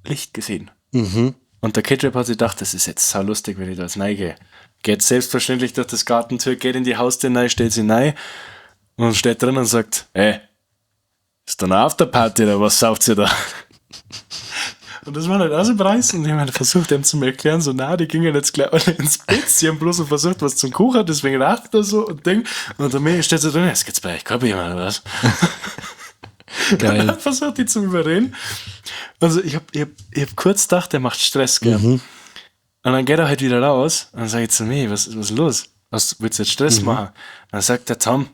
Licht gesehen. Und der Ketchup hat sich gedacht, das ist jetzt so lustig, wenn ich da jetzt reingehe. Geht selbstverständlich durch das Gartentür, geht in die Haustür rein, stellt sie rein und steht drin und sagt, ey, ist da eine Afterparty oder was sauft ihr da? Und das war halt auch so Preis. Und ich habe halt versucht, ihm zu erklären, so, na, die gingen jetzt gleich alle ins Bett. Sie haben bloß so versucht, was zum Kuchen, deswegen lacht er so und Ding. Und dann steht so drin, es geht's bei euch, kein Bier mehr, oder was? Geil. Hat versucht, die zu überreden. Also ich hab, ich hab, ich hab kurz gedacht, der macht Stress, gell. Und dann geht er halt wieder raus und dann sag ich zu mir, was ist los? Was, willst du jetzt Stress machen? Dann sagt der Tom,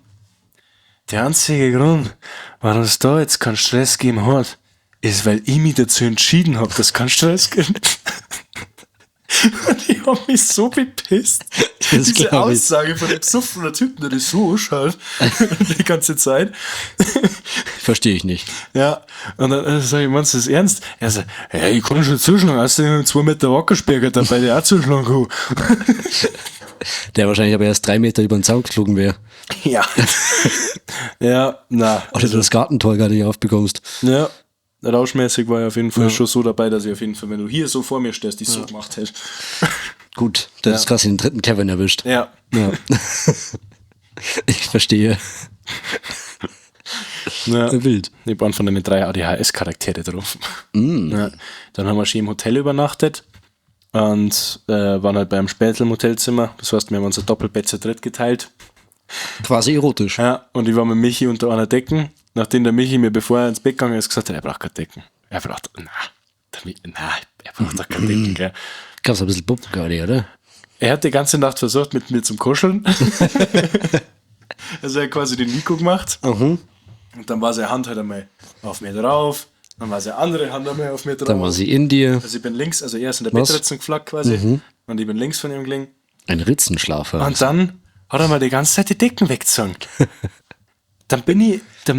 der einzige Grund, warum es da jetzt keinen Stress gegeben hat, ist, weil ich mich dazu entschieden habe, dass es keinen Stress gibt. Und ich hab mich so bepisst. Das Diese glaub ich. Aussage von dem besoffenen Typen, der das so anschaut, die ganze Zeit. Verstehe ich nicht. Ja, und dann sag ich, meinst du das ernst? Er so, ja, ich kann schon zuschlagen, außerdem 2 Meter Wackersperger dabei, der auch zuschlagen kann. Der wahrscheinlich aber erst 3 Meter über den Zaun geflogen wäre. Ja. Ja, na. Oder du das Gartentor gar nicht aufbekommst. Ja, rauschmäßig war ich auf jeden Fall schon so dabei, dass ich auf jeden Fall, wenn du hier so vor mir stehst, dich so gemacht hätte. Gut, das ist quasi den dritten Kevin erwischt. Ja. Ja. Ich verstehe. Ja. Wild. Ich hab einen von den 3 ADHS-Charaktere getroffen. Ja. Dann haben wir schön im Hotel übernachtet und waren halt beim Spätzl im Hotelzimmer. Das heißt, wir haben unser Doppelbett zu dritt geteilt. Quasi erotisch. Ja, und ich war mit Michi unter einer Decken. Nachdem der Michi mir, bevor er ins Bett gegangen ist, gesagt hat, er braucht keine Decken. Er braucht, na, er braucht doch keine Decken, gell. Gab's ein bisschen Puppengarde, oder? Er hat die ganze Nacht versucht, mit mir zum Kuscheln. Also er hat quasi den Nico gemacht. Mhm. Und dann war seine Hand halt einmal auf mir drauf. Dann war seine andere Hand einmal auf mir drauf. Dann war sie in dir. Also ich bin links, also er ist in der Was? Mhm. Bettritze geflackt quasi. Und ich bin links von ihm gelegen. Ein Ritzenschlafer. Und dann hat er mir die ganze Zeit die Decken weggezogen. Dann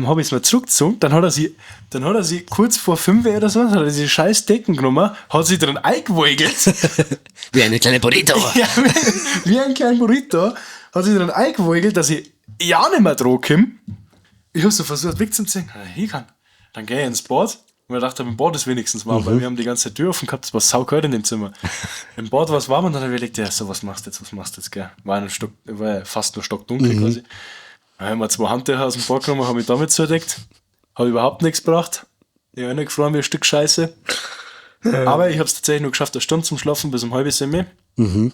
habe ich es mal zurückgezogen, dann hat er sie kurz vor 5 oder so, hat er diese scheiß Decken genommen, hat sie drin eingewoigelt. Wie eine kleine Burrito. Ja, wie ein kleiner Burrito, hat sich drin eingewoigelt, dass ich ja nicht mehr dran komme. Ich habe so versucht wegzuziehen. Na, ich kann. Dann gehe ich ins Bad. Und ich dachte, im Bad ist wenigstens warm, weil wir haben die ganze Tür offen gehabt, es war saukalt in dem Zimmer. Im Bad war es warm und dann habe ich überlegt, ja, so, was machst du jetzt, was machst du jetzt, gell? War, war ja fast nur stockdunkel quasi. Dann haben wir 2 Handtücher aus dem Bad genommen, habe mich damit zudeckt. Habe überhaupt nichts gebracht. Ich habe gefroren wie ein Stück Scheiße. Aber ich habe es tatsächlich nur geschafft, eine Stunde zum Schlafen bis um 6:30.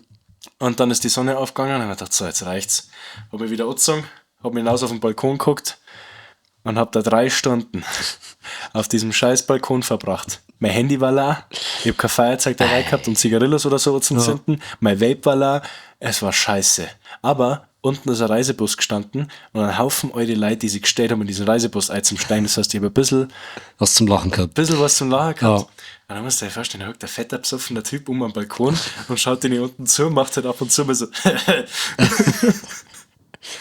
Und dann ist die Sonne aufgegangen und ich hab gedacht, so, jetzt reicht's. Hab mich wieder angezogen, hab mich hinaus auf den Balkon geguckt und hab da 3 Stunden auf diesem scheiß Balkon verbracht. Mein Handy war leer, ich hab kein Feuerzeug dabei gehabt und Zigarillos oder so zum Zünden. Mein Vape war leer, es war scheiße. Aber unten ist ein Reisebus gestanden und ein Haufen alte Leute, die sich gestellt haben, in diesen Reisebus einzusteigen. Das heißt, ich hab ein bisschen Was zum Lachen gehabt. bisschen was zum Lachen gehabt. Ja. Und dann musst du dir vorstellen, da hockt der fetter, besoffener Typ um am Balkon und schaut den hier unten zu und macht halt ab und zu mal so.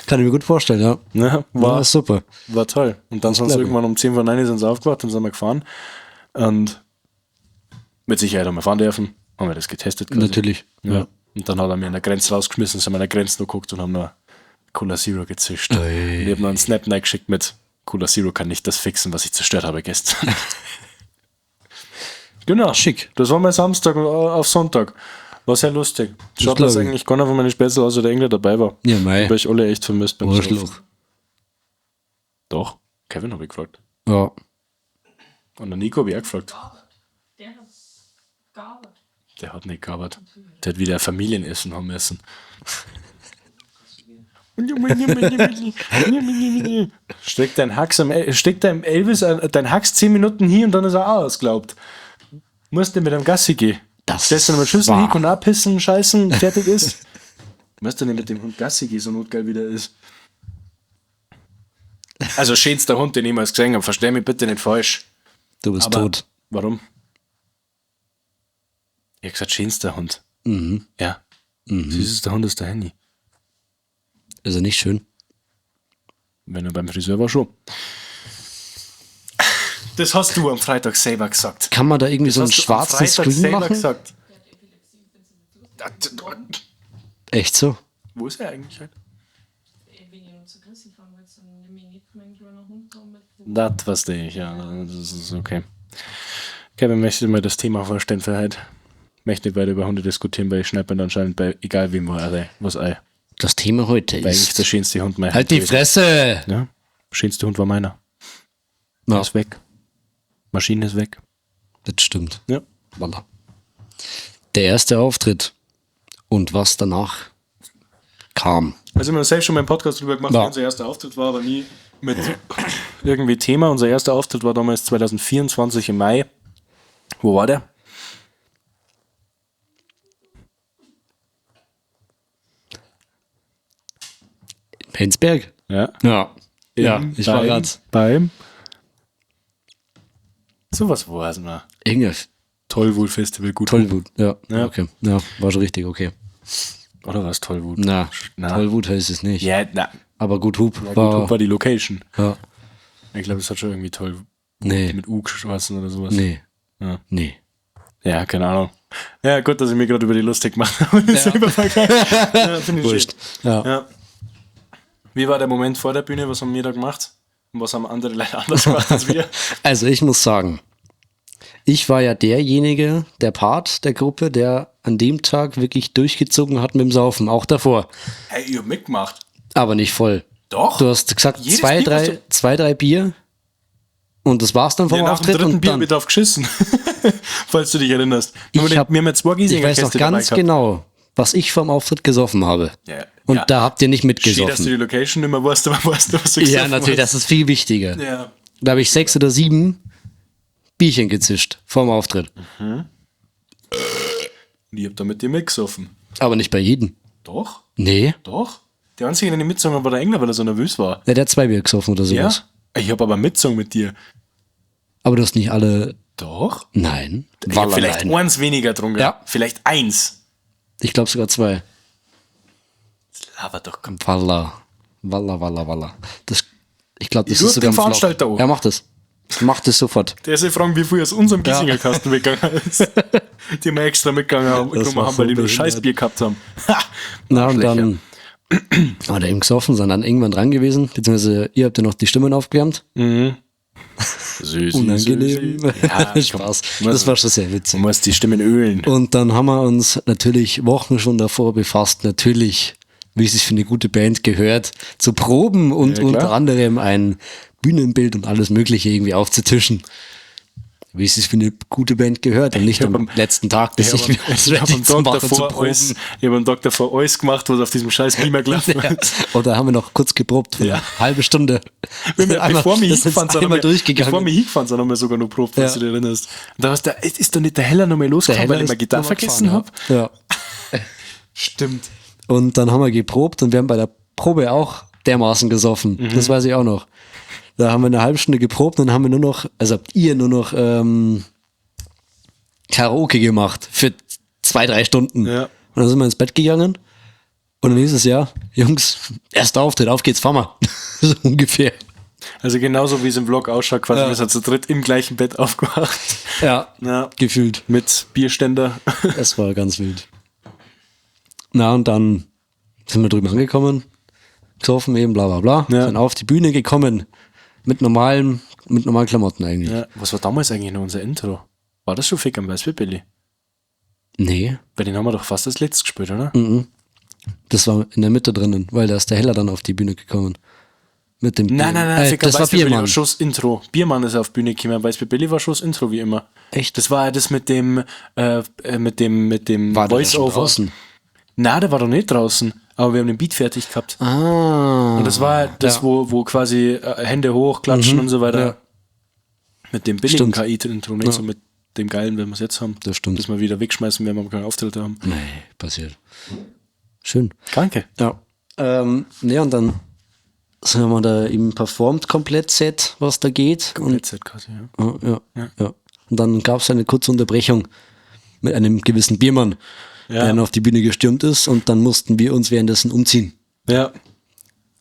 Kann ich mir gut vorstellen, ja. Ja, war, Ja, super. war toll. Und dann sind sie glaub ich. irgendwann um 8:50 sind sie aufgewacht und sind wir gefahren. Und mit Sicherheit haben wir fahren dürfen. Haben wir das getestet. Quasi. Natürlich. Ja. Und dann hat er mir an der Grenze rausgeschmissen, sind wir an der Grenze noch geguckt und haben noch Cola Zero gezischt. Und ich habe noch einen Snap geschickt mit Cola Zero kann nicht das fixen, was ich zerstört habe gestern. Genau. Schick. Das war mein Samstag auf Sonntag. War sehr lustig. Schaut, dass glaub ich. eigentlich keiner von meinen Spätzle außer der Engler dabei war. Ja, mei. Weil ich alle echt vermisst beim Arschloch. Saufen. Doch. Kevin habe ich gefragt. Ja. Und der Nico habe ich auch gefragt. Der hat gearbeitet. Der hat nicht gearbeitet. Der hat wieder Familienessen haben müssen. Steck dein Hax am steck dein Elvis, dein Hax 10 Minuten hier und dann ist er auch ausgelaugt. Musst du mit dem Gassi gehen. Das Stellst du mit Schüssel war- hin, kann auch pissen, scheißen, fertig ist. Musst du nicht mit dem Hund Gassi gehen, so notgeil wie der ist. Also schönster Hund, den ich jemals gesehen habe. Versteh mich bitte nicht falsch. Du bist Aber tot. Warum? Ich hab gesagt, schönster Hund. Mhm. Ja. Süßester Hund ist der Henny. Ist er nicht schön? Wenn er beim Friseur war, schon. Das hast du am Freitag selber gesagt. Kann man da irgendwie so einen Hast du am schwarzen Freitag Screen selber machen? gesagt. Echt so? Wo ist er eigentlich heute? Wenn ich nur zu Chrissy fahren willst, dann nehme ich nicht meinen kleinen Hund da mit. Das verstehe ich, ja. Das ist okay. Kevin möchte mal das Thema vorstellen für heute. Möchte nicht weiter über Hunde diskutieren, weil ich schneide mir anscheinend bei egal wem was ei. Das Thema heute Weil eigentlich ist. der schönste Hund mein Halt die gewesen. Fresse! Ja. Schönste Hund war meiner. Ja, Ist weg. Maschine ist weg. das stimmt. Ja. Voila. Der erste Auftritt und was danach kam. Also wir haben selbst schon mal einen Podcast drüber gemacht, Ja. wie unser erster Auftritt war, aber nie mit irgendwie Thema. Unser erster Auftritt war damals 2024 im Mai. Wo war der? In Penzberg? Ja. Ja. Ja, ich war gerade. Beim. So was war es mal. Irgendwas. Tollwut Festival, gut. Tollwut. Ja. Ja. Okay. Ja, war schon richtig, okay. Oder was Tollwut? Na, Na. Tollwut heißt es nicht. Ja, na. Aber gut Hub Gut, war. war die Location. Ja. Ich glaube, es hat schon irgendwie Tollwut Nee. mit U geschlossen oder sowas. Nee. Ja. Nee. Ja, keine Ahnung. Ja, gut, dass ich mir gerade über die lustig gemacht habe. Ja. Selber verkackt. Ja, finde ich schön. Wurscht. Ja. Ja. Wie war der Moment vor der Bühne? Was haben wir da gemacht? Und was haben andere leider anders gemacht als wir? Also ich muss sagen, ich war ja derjenige, der Part der Gruppe, der an dem Tag wirklich durchgezogen hat mit dem Saufen, auch davor. Hey, ich hab mitgemacht. Aber nicht voll. Doch. Du hast gesagt, Jedes zwei, Bier, was drei, zwei, drei Bier Und das war's dann vom Ja, nach dem Auftritt. dritten Und Bier dann, hab ich drauf geschissen. Falls du dich erinnerst. Wir ich haben hab, wir haben ja zwei ich weiß noch Giesinger-Käste dabei ganz gehabt. genau, was ich vom Auftritt gesoffen habe. Ja, Und ja. da habt ihr nicht Schön, dass du mitgesoffen. die Location nicht mehr weißt, aber weißt du, was du Ja, gesoffen natürlich, hast. das ist viel wichtiger. Ja. Da habe ich 6 oder 7 Bierchen gezischt vorm Auftritt. Und ich hab da mit dir mitgesoffen. Aber nicht bei jedem. Doch, Nee. doch. Der Einzige, der nicht mitgesungen hat, war der Engler, weil er so nervös war. Ja, der hat 2 Bier gesoffen oder Ja? sowas. Ich hab aber mitgesungen mit dir. Aber du hast nicht alle. Doch. Nein. Ich hab Walla, vielleicht nein. eins weniger getrunken. Ja. Vielleicht eins. Ich glaube sogar 2. Das labert doch. komm. Walla. Walla, walla, walla. Das, ich glaube, das Ich ruf ist sogar den im Vlog. Veranstalter an. Ja, mach das. Mach das sofort. Der soll fragen, wie viel aus unserem Giesinger Kasten weggegangen ist. Die wir extra mitgegangen haben, Das genommen war haben, so weil die nur behindert. Scheißbier gehabt haben. Ha! Na, und Arschlöcher. dann haben wir da eben gesoffen, sind dann irgendwann dran gewesen, beziehungsweise ihr habt ja noch die Stimmen aufgewärmt. Süß, Unangenehm. süß. Ja, Spaß. Das war schon sehr witzig. Man muss die Stimmen ölen. Und dann haben wir uns natürlich Wochen schon davor befasst, natürlich, wie es sich für eine gute Band gehört, zu proben und Ja, klar. unter anderem ein Bühnenbild und alles Mögliche irgendwie aufzutischen. Wie es sich für eine gute Band gehört und nicht hab am am- letzten Tag, das Ich sich habe am, ich hab am zu Tag machen, zu davor proben. alles, ich hab am Tag davor alles gemacht, was auf diesem scheiß Beamer gelaufen Ja. ist. Oder haben wir noch kurz geprobt, für Ja. eine halbe Stunde. Wir haben ja, Einmal- bevor wir das ist hingefahren sind, einmal haben wir, durchgegangen. bevor wir hingefahren sind, haben wir sogar noch probt, falls Ja. du dich erinnerst. Und da war's der, ist doch nicht der Heller noch mal Der losgefahren, Heller weil ich ist meine Gitarre nochmal vergessen gefahren, habe? Ja. Ja. Stimmt. Und dann haben wir geprobt und wir haben bei der Probe auch dermaßen gesoffen. Mhm. Das weiß ich auch noch. Da haben wir eine halbe Stunde geprobt und dann haben wir nur noch, also habt ihr nur noch Karaoke gemacht für 2, 3 Stunden. Ja. Und dann sind wir ins Bett gegangen und dann hieß es ja, Jungs, erster Auftritt, auf geht's, fahren wir. So ungefähr. Also genauso wie es im Vlog ausschaut, quasi, Ja. wir sind zu dritt im gleichen Bett aufgewacht. Ja, Ja. gefühlt. Mit Bierständer. Es war ganz wild. Na, und dann sind wir drüben angekommen, gesoffen eben, bla bla bla, Ja. sind auf die Bühne gekommen mit normalen Klamotten eigentlich. Ja. Was war damals eigentlich noch unser Intro? War das schon Fick am Weißbier, Billy? Nee, Bei den haben wir doch fast das letzte gespielt, oder? das war in der Mitte drinnen, weil da ist der Heller dann auf die Bühne gekommen. Mit dem Nein, Bier. nein, nein, Fick am das war Weißbier Billy war Biermann. schon das Intro. Biermann ist auf Bühne gekommen, Weißbier Billy war schon das Intro, wie immer. Echt? Das war ja das mit dem, mit dem War der da schon Voice-Over. draußen? Nein, der war doch nicht draußen, aber wir haben den Beat fertig gehabt. Ah. Und das war das, Ja. wo quasi Hände hoch, klatschen und so weiter. Ja. Mit dem billigen Stimmt. KI-Intro, nicht so mit dem geilen, wenn wir es jetzt haben. Das stimmt. Das wir wieder wegschmeißen, wenn wir keinen Auftritt haben. Nee, passiert. Schön. Danke. Ja. Ne, und dann sind wir da eben performt komplett Set, was da geht. Und Komplett quasi, ja. Ja, ja, ja. Und dann gab es eine kurze Unterbrechung mit einem gewissen Biermann, Ja. der dann auf die Bühne gestürmt ist und dann mussten wir uns währenddessen umziehen. Ja.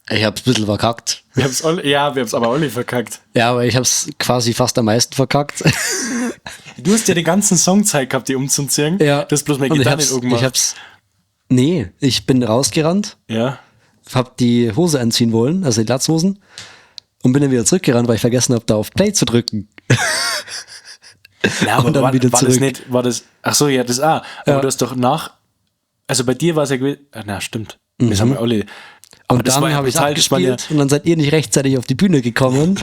Ich hab's ein bisschen verkackt. Wir haben's alle, ja, wir haben's aber alle verkackt. Ja, aber ich hab's quasi fast am meisten verkackt. Du hast ja den ganzen Song Zeit gehabt, die umzuziehen. Ja. Du hast bloß meine Und ich Gitarre hab's, nicht umgemacht. Ich hab's. Nee, ich bin rausgerannt, ja. hab die Hose anziehen wollen, also die Latzhosen, und bin dann wieder zurückgerannt, weil ich vergessen hab, da auf Play zu drücken. Ja, aber Und dann war, wieder war das zurück. nicht, war das, ach so, ja, das auch. Aber Ja. du hast doch nach, also bei dir war es ja gewesen, ah, na, stimmt. Das haben wir alle. Aber Mhm. Und das dann war ja habe ich brutal, das war ja, abgespielt und dann seid ihr nicht rechtzeitig auf die Bühne gekommen,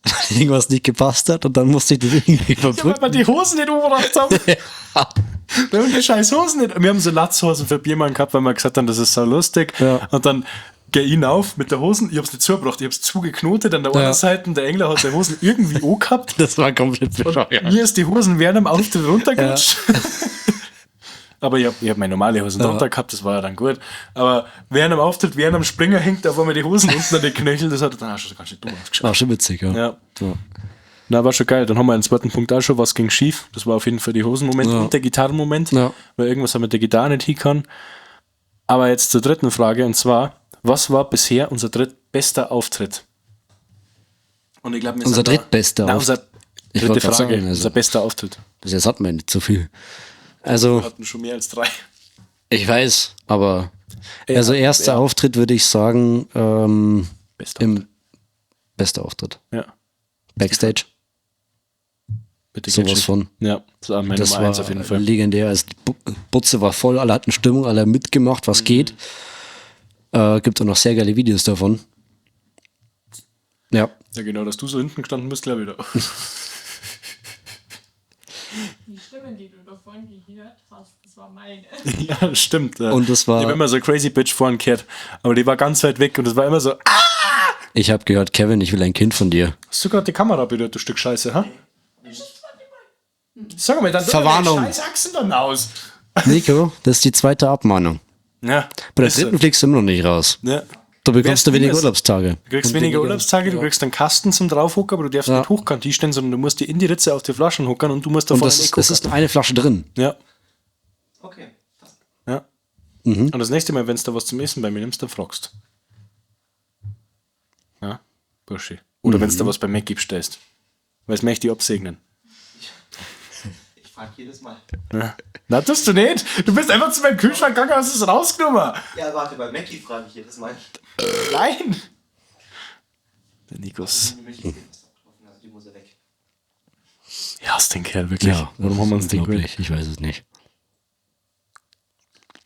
weil irgendwas nicht gepasst hat und dann musste ich das irgendwie ja, weil überbrücken. wir die Hosen nicht umgebracht haben. Wir haben die scheiß Hosen nicht. Wir haben so Latzhosen für Biermann gehabt, weil wir gesagt haben, das ist so lustig. Ja. Und dann geh ich auf mit der Hosen. Ich hab's nicht zugebracht, ich hab's zugeknotet an der Ja. einen Seite. Der Engler hat die Hosen irgendwie auch gehabt. Das war komplett bescheuert. Mir ist die Hosen während dem Auftritt runtergerutscht. Aber ich habe ich hab meine normale Hosen drunter gehabt, das war ja dann gut. Aber während dem Auftritt, während am Springer hängt auf einmal die Hosen unten an den Knöcheln, das hat dann auch schon ganz schön dumm ausgeschaut. War schon witzig, ja. Ja. Ja. Na, war schon geil. Dann haben wir einen zweiten Punkt auch schon, was ging schief. Das war auf jeden Fall die Hosenmoment Ja. und der Gitarrenmoment, Ja. weil irgendwas hat mit der Gitarre nicht hingehauen. Aber jetzt zur dritten Frage und zwar, was war bisher unser drittbester Auftritt? Und ich glaube, wir Unser sind da- drittbester Nein, unser Ich dritte wollte grad Frage, sagen, also- unser bester Auftritt. Bis jetzt hatten wir nicht so viel. Also, Wir hatten schon mehr als drei. ich weiß, aber also erster Auftritt würde ich sagen, Bester im bester Auftritt. Ja, Backstage, bitte sowas Ketchup. von. Ja, das war meine Das Nummer war eins auf jeden Fall. legendär. Also die Butze war voll, alle hatten Stimmung, alle haben mitgemacht, Mhm. was geht. Gibt auch noch sehr geile Videos davon. Ja, Ja, genau, dass du so hinten gestanden bist, glaube ich. Da. Die Stimmen, die du da vorhin gehört hast, das war meine. Ja, stimmt. Ja. Und das war- Ich habe immer so Crazy Bitch vorhin gehört, aber die war ganz weit weg und das war immer so. Ah! Ich habe gehört, Kevin, ich will ein Kind von dir. Hast du gerade die Kamera berührt, du Stück Scheiße, ha? Sag mal, dann Verwarnung. Scheiß Achsen dann aus. Nico, das ist die zweite Abmahnung. Ja. Bei der Ist so. dritten fliegst du immer noch nicht raus. Ja. Da bekommst du Wär's weniger anders? Urlaubstage. Du kriegst Und weniger Urlaubstage, du kriegst einen Kasten zum draufhocken, aber du darfst Ja. nicht hochkant stehen, sondern du musst die in die Ritze auf die Flaschen hockern und du musst Und davor das ist, das ist nur eine Flasche drin. Ja. Okay. Passt. Ja. Und das nächste Mal, wenn du da was zum Essen bei mir nimmst, dann fragst. Ja, Bursche. Oder wenn du da was bei Mackie bestellst. Weil es möchte ich absegnen. Ich frage jedes Mal. Ja. Na, tust du nicht. Du bist einfach zu meinem Kühlschrank gegangen und hast es rausgenommen. Ja, warte, bei Mackie frage ich jedes Mal. Nein. Der Nikos. Die Milch ist abgelaufen, also die muss ja weg. Ja, ist den Kerl, wirklich. Warum haben wir uns den geholt? unglaublich. Ich weiß es nicht.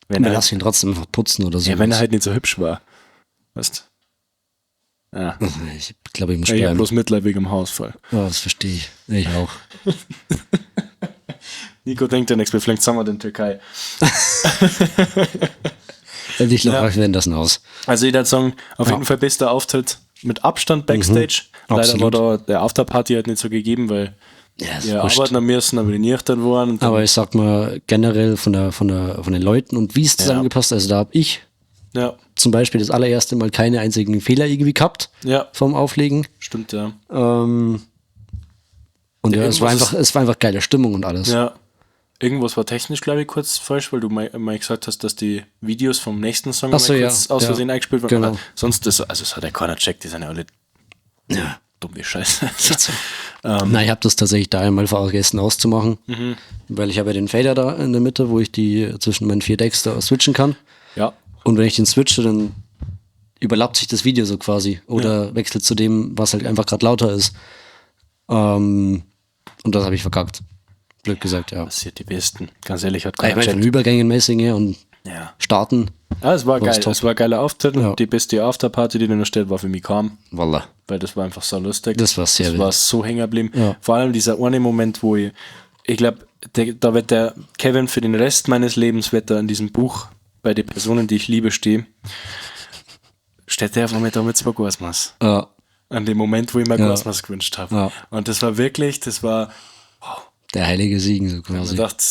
Wenn Wir er, lassen ihn trotzdem einfach putzen oder so. ja, wenn er halt nicht so hübsch war. Weißt Ja. Ich glaube, ich muss Ich hab bleiben. bloß Mitleid wegen dem Hausfall. Ja, das verstehe ich. Ich auch. Nico denkt ja nichts, wir fliegen zusammen in die Türkei. Ich glaube, wir werden das aus. Also ich würde sagen, auf jeden Fall bester Auftritt mit Abstand Backstage. Leider Absolut. war da der Afterparty halt nicht so gegeben, weil Ja, ist wir wurscht. arbeiten am müssen, aber die nüchtern waren. Und dann, Aber ich sag mal, generell von den Leuten und wie es zusammengepasst, also da habe ich ja, zum Beispiel das allererste Mal keine einzigen Fehler irgendwie gehabt ja, vom Auflegen. stimmt, ja. Und ja, es war irgendwas einfach, es war einfach geile Stimmung und alles. Ja. Irgendwas war technisch, glaube ich, kurz falsch, weil du mal gesagt hast, dass die Videos vom nächsten Song Ach so, mal ja, kurz aus ja. Versehen eingespielt wurden. Genau. Aber sonst ist, also es hat ja keiner checkt, die sind ja alle Ja. dumm wie Scheiße. Na, ich habe das tatsächlich da einmal vergessen auszumachen, weil ich habe ja den Fader da in der Mitte, wo ich die zwischen meinen vier Decks da switchen kann. ja. Und wenn ich den switche, dann überlappt sich das Video so quasi oder wechselt zu dem, was halt einfach gerade lauter ist. Und das habe ich verkackt. Blöd gesagt, ja. Passiert die Besten. Ganz ehrlich, hat Ich keiner meine, von checkt. Übergängen mäßig her und Ja. starten. Ja, es war War's geil. top. Es war ein geiler Auftritt Ja. und die beste Afterparty, die da noch steht, war für mich kaum. Voila. Weil das war einfach so lustig. Das war sehr Das wild. war so hängen geblieben. Ja. Vor allem dieser eine Moment, wo ich glaube, da wird der Kevin für den Rest meines Lebens wird da in diesem Buch bei den Personen, die ich liebe, stehe, steht der auf einmal da mit zwei Gosmas. Ja, An dem Moment, wo ich mir Ja. Gosmas gewünscht habe. Ja. Und das war wirklich, das war, der heilige Siegen so ich quasi. dachte,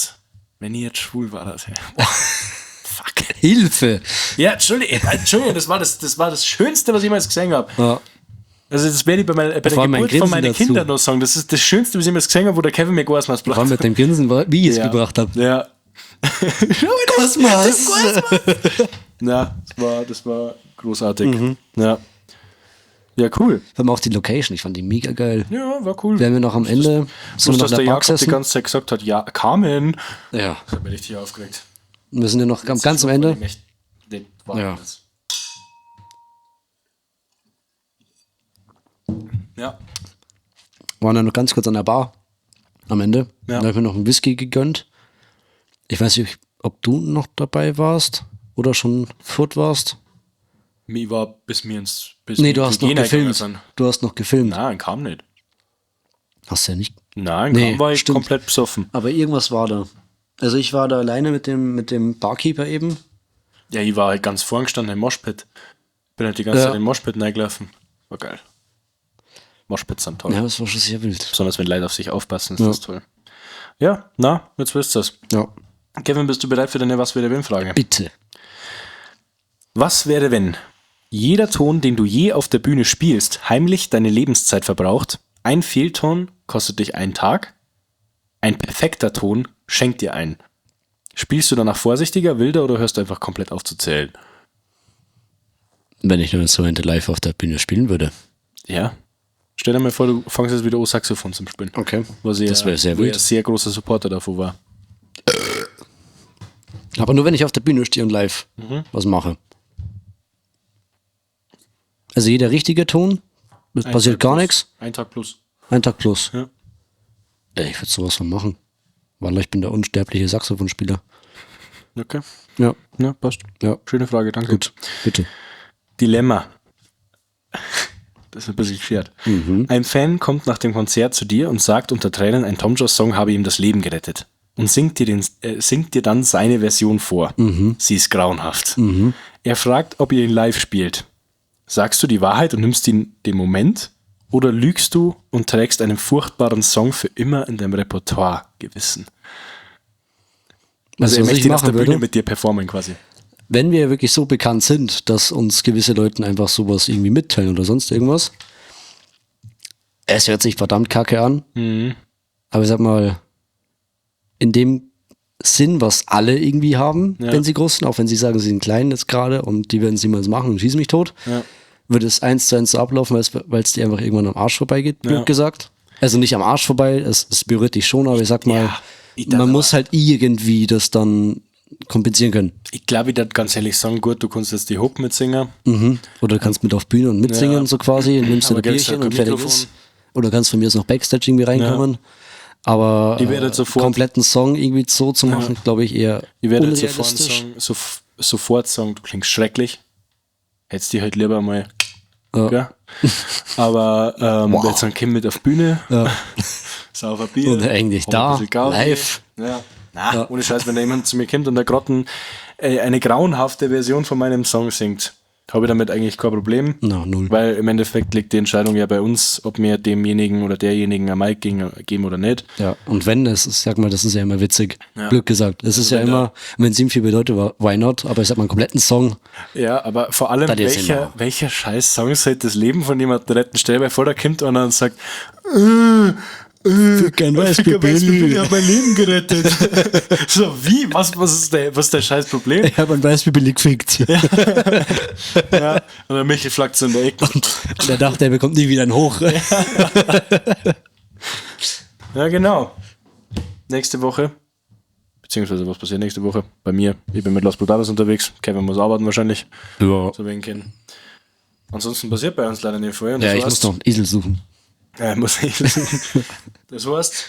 wenn ich jetzt schwul war, das Boah, fuck. Hilfe! Ja, Entschuldigung, Entschuldigung, das war das Schönste, was ich jemals gesehen habe. Ja. Also das werde ich bei der Vor allem mein Geburt von Grinsen meinen dazu. Kindern noch sagen. Das ist das Schönste, was ich jemals gesehen habe, wo der Kevin mir Gosmas Vor allem mit dem Grinsen, wie ich es gebracht habe. Ja. Kosmos! Ja, das war großartig. Mhm. Ja. Ja, cool. Vor allem auch die Location, ich fand die mega geil. Ja, war cool. Wären wir noch am Ende, sind wir Bloß, noch dass in der der Bar Jakob die gesessen. ganze Zeit gesagt hat, ja, Carmen. Ja, Das hat mich richtig aufgeregt. wir sind ja noch ganz am Ende. Echt, den war Ja. das. Ja. Waren dann noch ganz kurz an der Bar am Ende. Ja. Da habe ich mir noch einen Whisky gegönnt. Ich weiß nicht, ob du noch dabei warst oder schon fort warst. Mir war bis mir ins bis Nee, mir du in hast die noch Jena gegangen gefilmt. sind. Du hast noch gefilmt. Nein, kam nicht. Hast du ja nicht. Nein, Nee, kam war ich stimmt. komplett besoffen. Aber irgendwas war da. Also ich war da alleine mit dem Barkeeper eben. Ja, ich war halt ganz vorn gestanden im Moshpit. Bin halt die ganze Ja. Zeit in den Moshpit reingelaufen. War geil. Moshpits sind toll. Ja, das war schon sehr wild. Besonders wenn Leute auf sich aufpassen, ist Ja. das toll. Ja, na, jetzt wisst ihr's. Ja. Kevin, bist du bereit für deine Was wäre wenn Frage? Bitte. Was wäre wenn jeder Ton, den du je auf der Bühne spielst, heimlich deine Lebenszeit verbraucht? Ein Fehlton kostet dich einen Tag, ein perfekter Ton schenkt dir einen. Spielst du danach vorsichtiger, wilder oder hörst du einfach komplett auf zu zählen? Wenn ich nur Instrumente live auf der Bühne spielen würde. Ja. Stell dir mal vor, du fängst jetzt wieder an, Saxophon zum Spielen. Okay. Was ich Das ja- wäre sehr wo ich wild. ein sehr großer Supporter davon war. Aber nur wenn ich auf der Bühne stehe und live was mache. Also jeder richtige Ton, es passiert Tag gar plus. nichts. Ein Tag plus. Ein Tag plus. Ja. Ey, ich würde sowas von machen. Weil ich bin der unsterbliche Saxophonspieler. Okay. Ja, Ja, passt. ja. Schöne Frage, danke. Gut, bitte. Dilemma. Das ist ein bisschen geschert. Ein Fan kommt nach dem Konzert zu dir und sagt unter Tränen, ein Tom Jones Song habe ihm das Leben gerettet. Und singt dir dann seine Version vor. Sie ist grauenhaft. Er fragt, ob ihr ihn live spielt. Sagst du die Wahrheit und nimmst ihn den Moment? Oder lügst du und trägst einen furchtbaren Song für immer in deinem Repertoire gewissen? Also, Also er was möchte ich ihn auf der machen Bühne würde, mit dir performen quasi. wenn wir wirklich so bekannt sind, dass uns gewisse Leute einfach sowas irgendwie mitteilen oder sonst irgendwas, es hört sich verdammt kacke an. Aber ich sag mal, in dem Sinn, was alle irgendwie haben, Ja. wenn sie groß sind, auch wenn sie sagen, sie sind klein jetzt gerade und die werden es niemals machen und schießen mich tot, Ja. würde es 1:1 so ablaufen, weil es dir einfach irgendwann am Arsch vorbeigeht, blöd Ja. gesagt. Also nicht am Arsch vorbei, es berührt dich schon, aber ich sag mal, Ja, ich darf man aber- muss halt irgendwie das dann kompensieren können. Ich glaube, ich darf ganz ehrlich sagen, gut, du kannst jetzt die Hook mitsingen. Oder du kannst mit auf Bühne und mitsingen, Ja. so quasi, nimmst dir Aber ein gibt's Bierchen ja kein und fertig Mikrofon. ist. Oder kannst von mir aus noch Backstage irgendwie reinkommen. Aber Ich werde sofort- kompletten Song irgendwie so zu machen, glaube ich, eher Ich werde jetzt sofort unrealistisch. sagen, sofort sagen, du klingst schrecklich. Hättest dich halt lieber mal. Ja. Gell? Aber Wow. jetzt dann komm mit auf Bühne, Ja. sauf ein Bier. Und eigentlich hab ein da, bisschen Gaudi. live. Ja. Na, ohne Scheiß, wenn da jemand zu mir kommt und der Grotten eine grauenhafte Version von meinem Song singt, habe ich damit eigentlich kein Problem. Na, null. Weil im Endeffekt liegt die Entscheidung ja bei uns, ob wir demjenigen oder derjenigen ein Mic geben oder nicht. Ja, und wenn, es ist, sag mal, das ist ja immer witzig. Ja. Glück gesagt. Es ist ja wenn immer, wenn es ihm viel bedeutet, why not? Aber ich sag mal, einen kompletten Song. Ja, aber vor allem, Da die Sinn welcher, machen. welcher scheiß Song sollte das Leben von jemandem retten? Stell dir vor, da kommt einer und sagt, Kein Ficker, weißt du, ich hab mein Leben gerettet. So, wie? Was ist der scheiß Problem? Ich habe ein Weißbier gefickt. Ja. Und der Michel flackt so in der Ecke. Und er dachte, er bekommt nie wieder einen Hoch. Ja, genau. Nächste Woche, beziehungsweise was passiert nächste Woche? Bei mir. Ich bin mit Los Brutales unterwegs. Kevin muss arbeiten wahrscheinlich. Ja, So wie ihn kennen. Ansonsten passiert bei uns leider nicht viel. Und ja das ich muss heißt- noch einen Esel suchen. Ja, muss ich. Das heißt,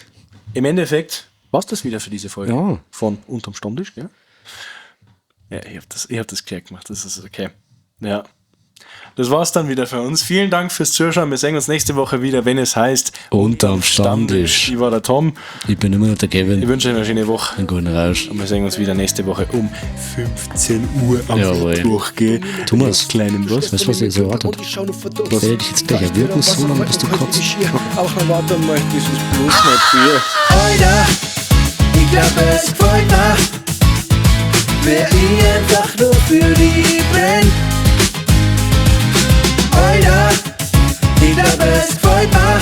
im Endeffekt war's das wieder für diese Folge. Ja. Von Unterm Stammtisch, gell? Ja, ich hab das gescheit gemacht. Das ist okay. Ja. Das war's dann wieder für uns. Vielen Dank fürs Zuschauen. Wir sehen uns nächste Woche wieder, wenn es heißt Unterm Stammtisch. Ich war der Tom. Ich bin immer noch der Kevin. Ich wünsche euch eine schöne Woche. Einen guten Rausch. Und wir sehen uns wieder nächste Woche um 15 Uhr am Jawohl. Mittwoch, gell? Thomas, Kleinen was? Weißt du, was dir jetzt erwartet? Ich werde dich jetzt gleich erwürgen, so lange, bis du kotzt. Auch noch warte mal, das ist bloß mein Bier. Alter, ich glaub es gefällt mir, wer ich einfach nur für die brenn. Alter, ich glaub es gefällt mir,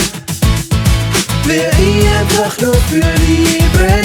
wer ich einfach nur für die brenn.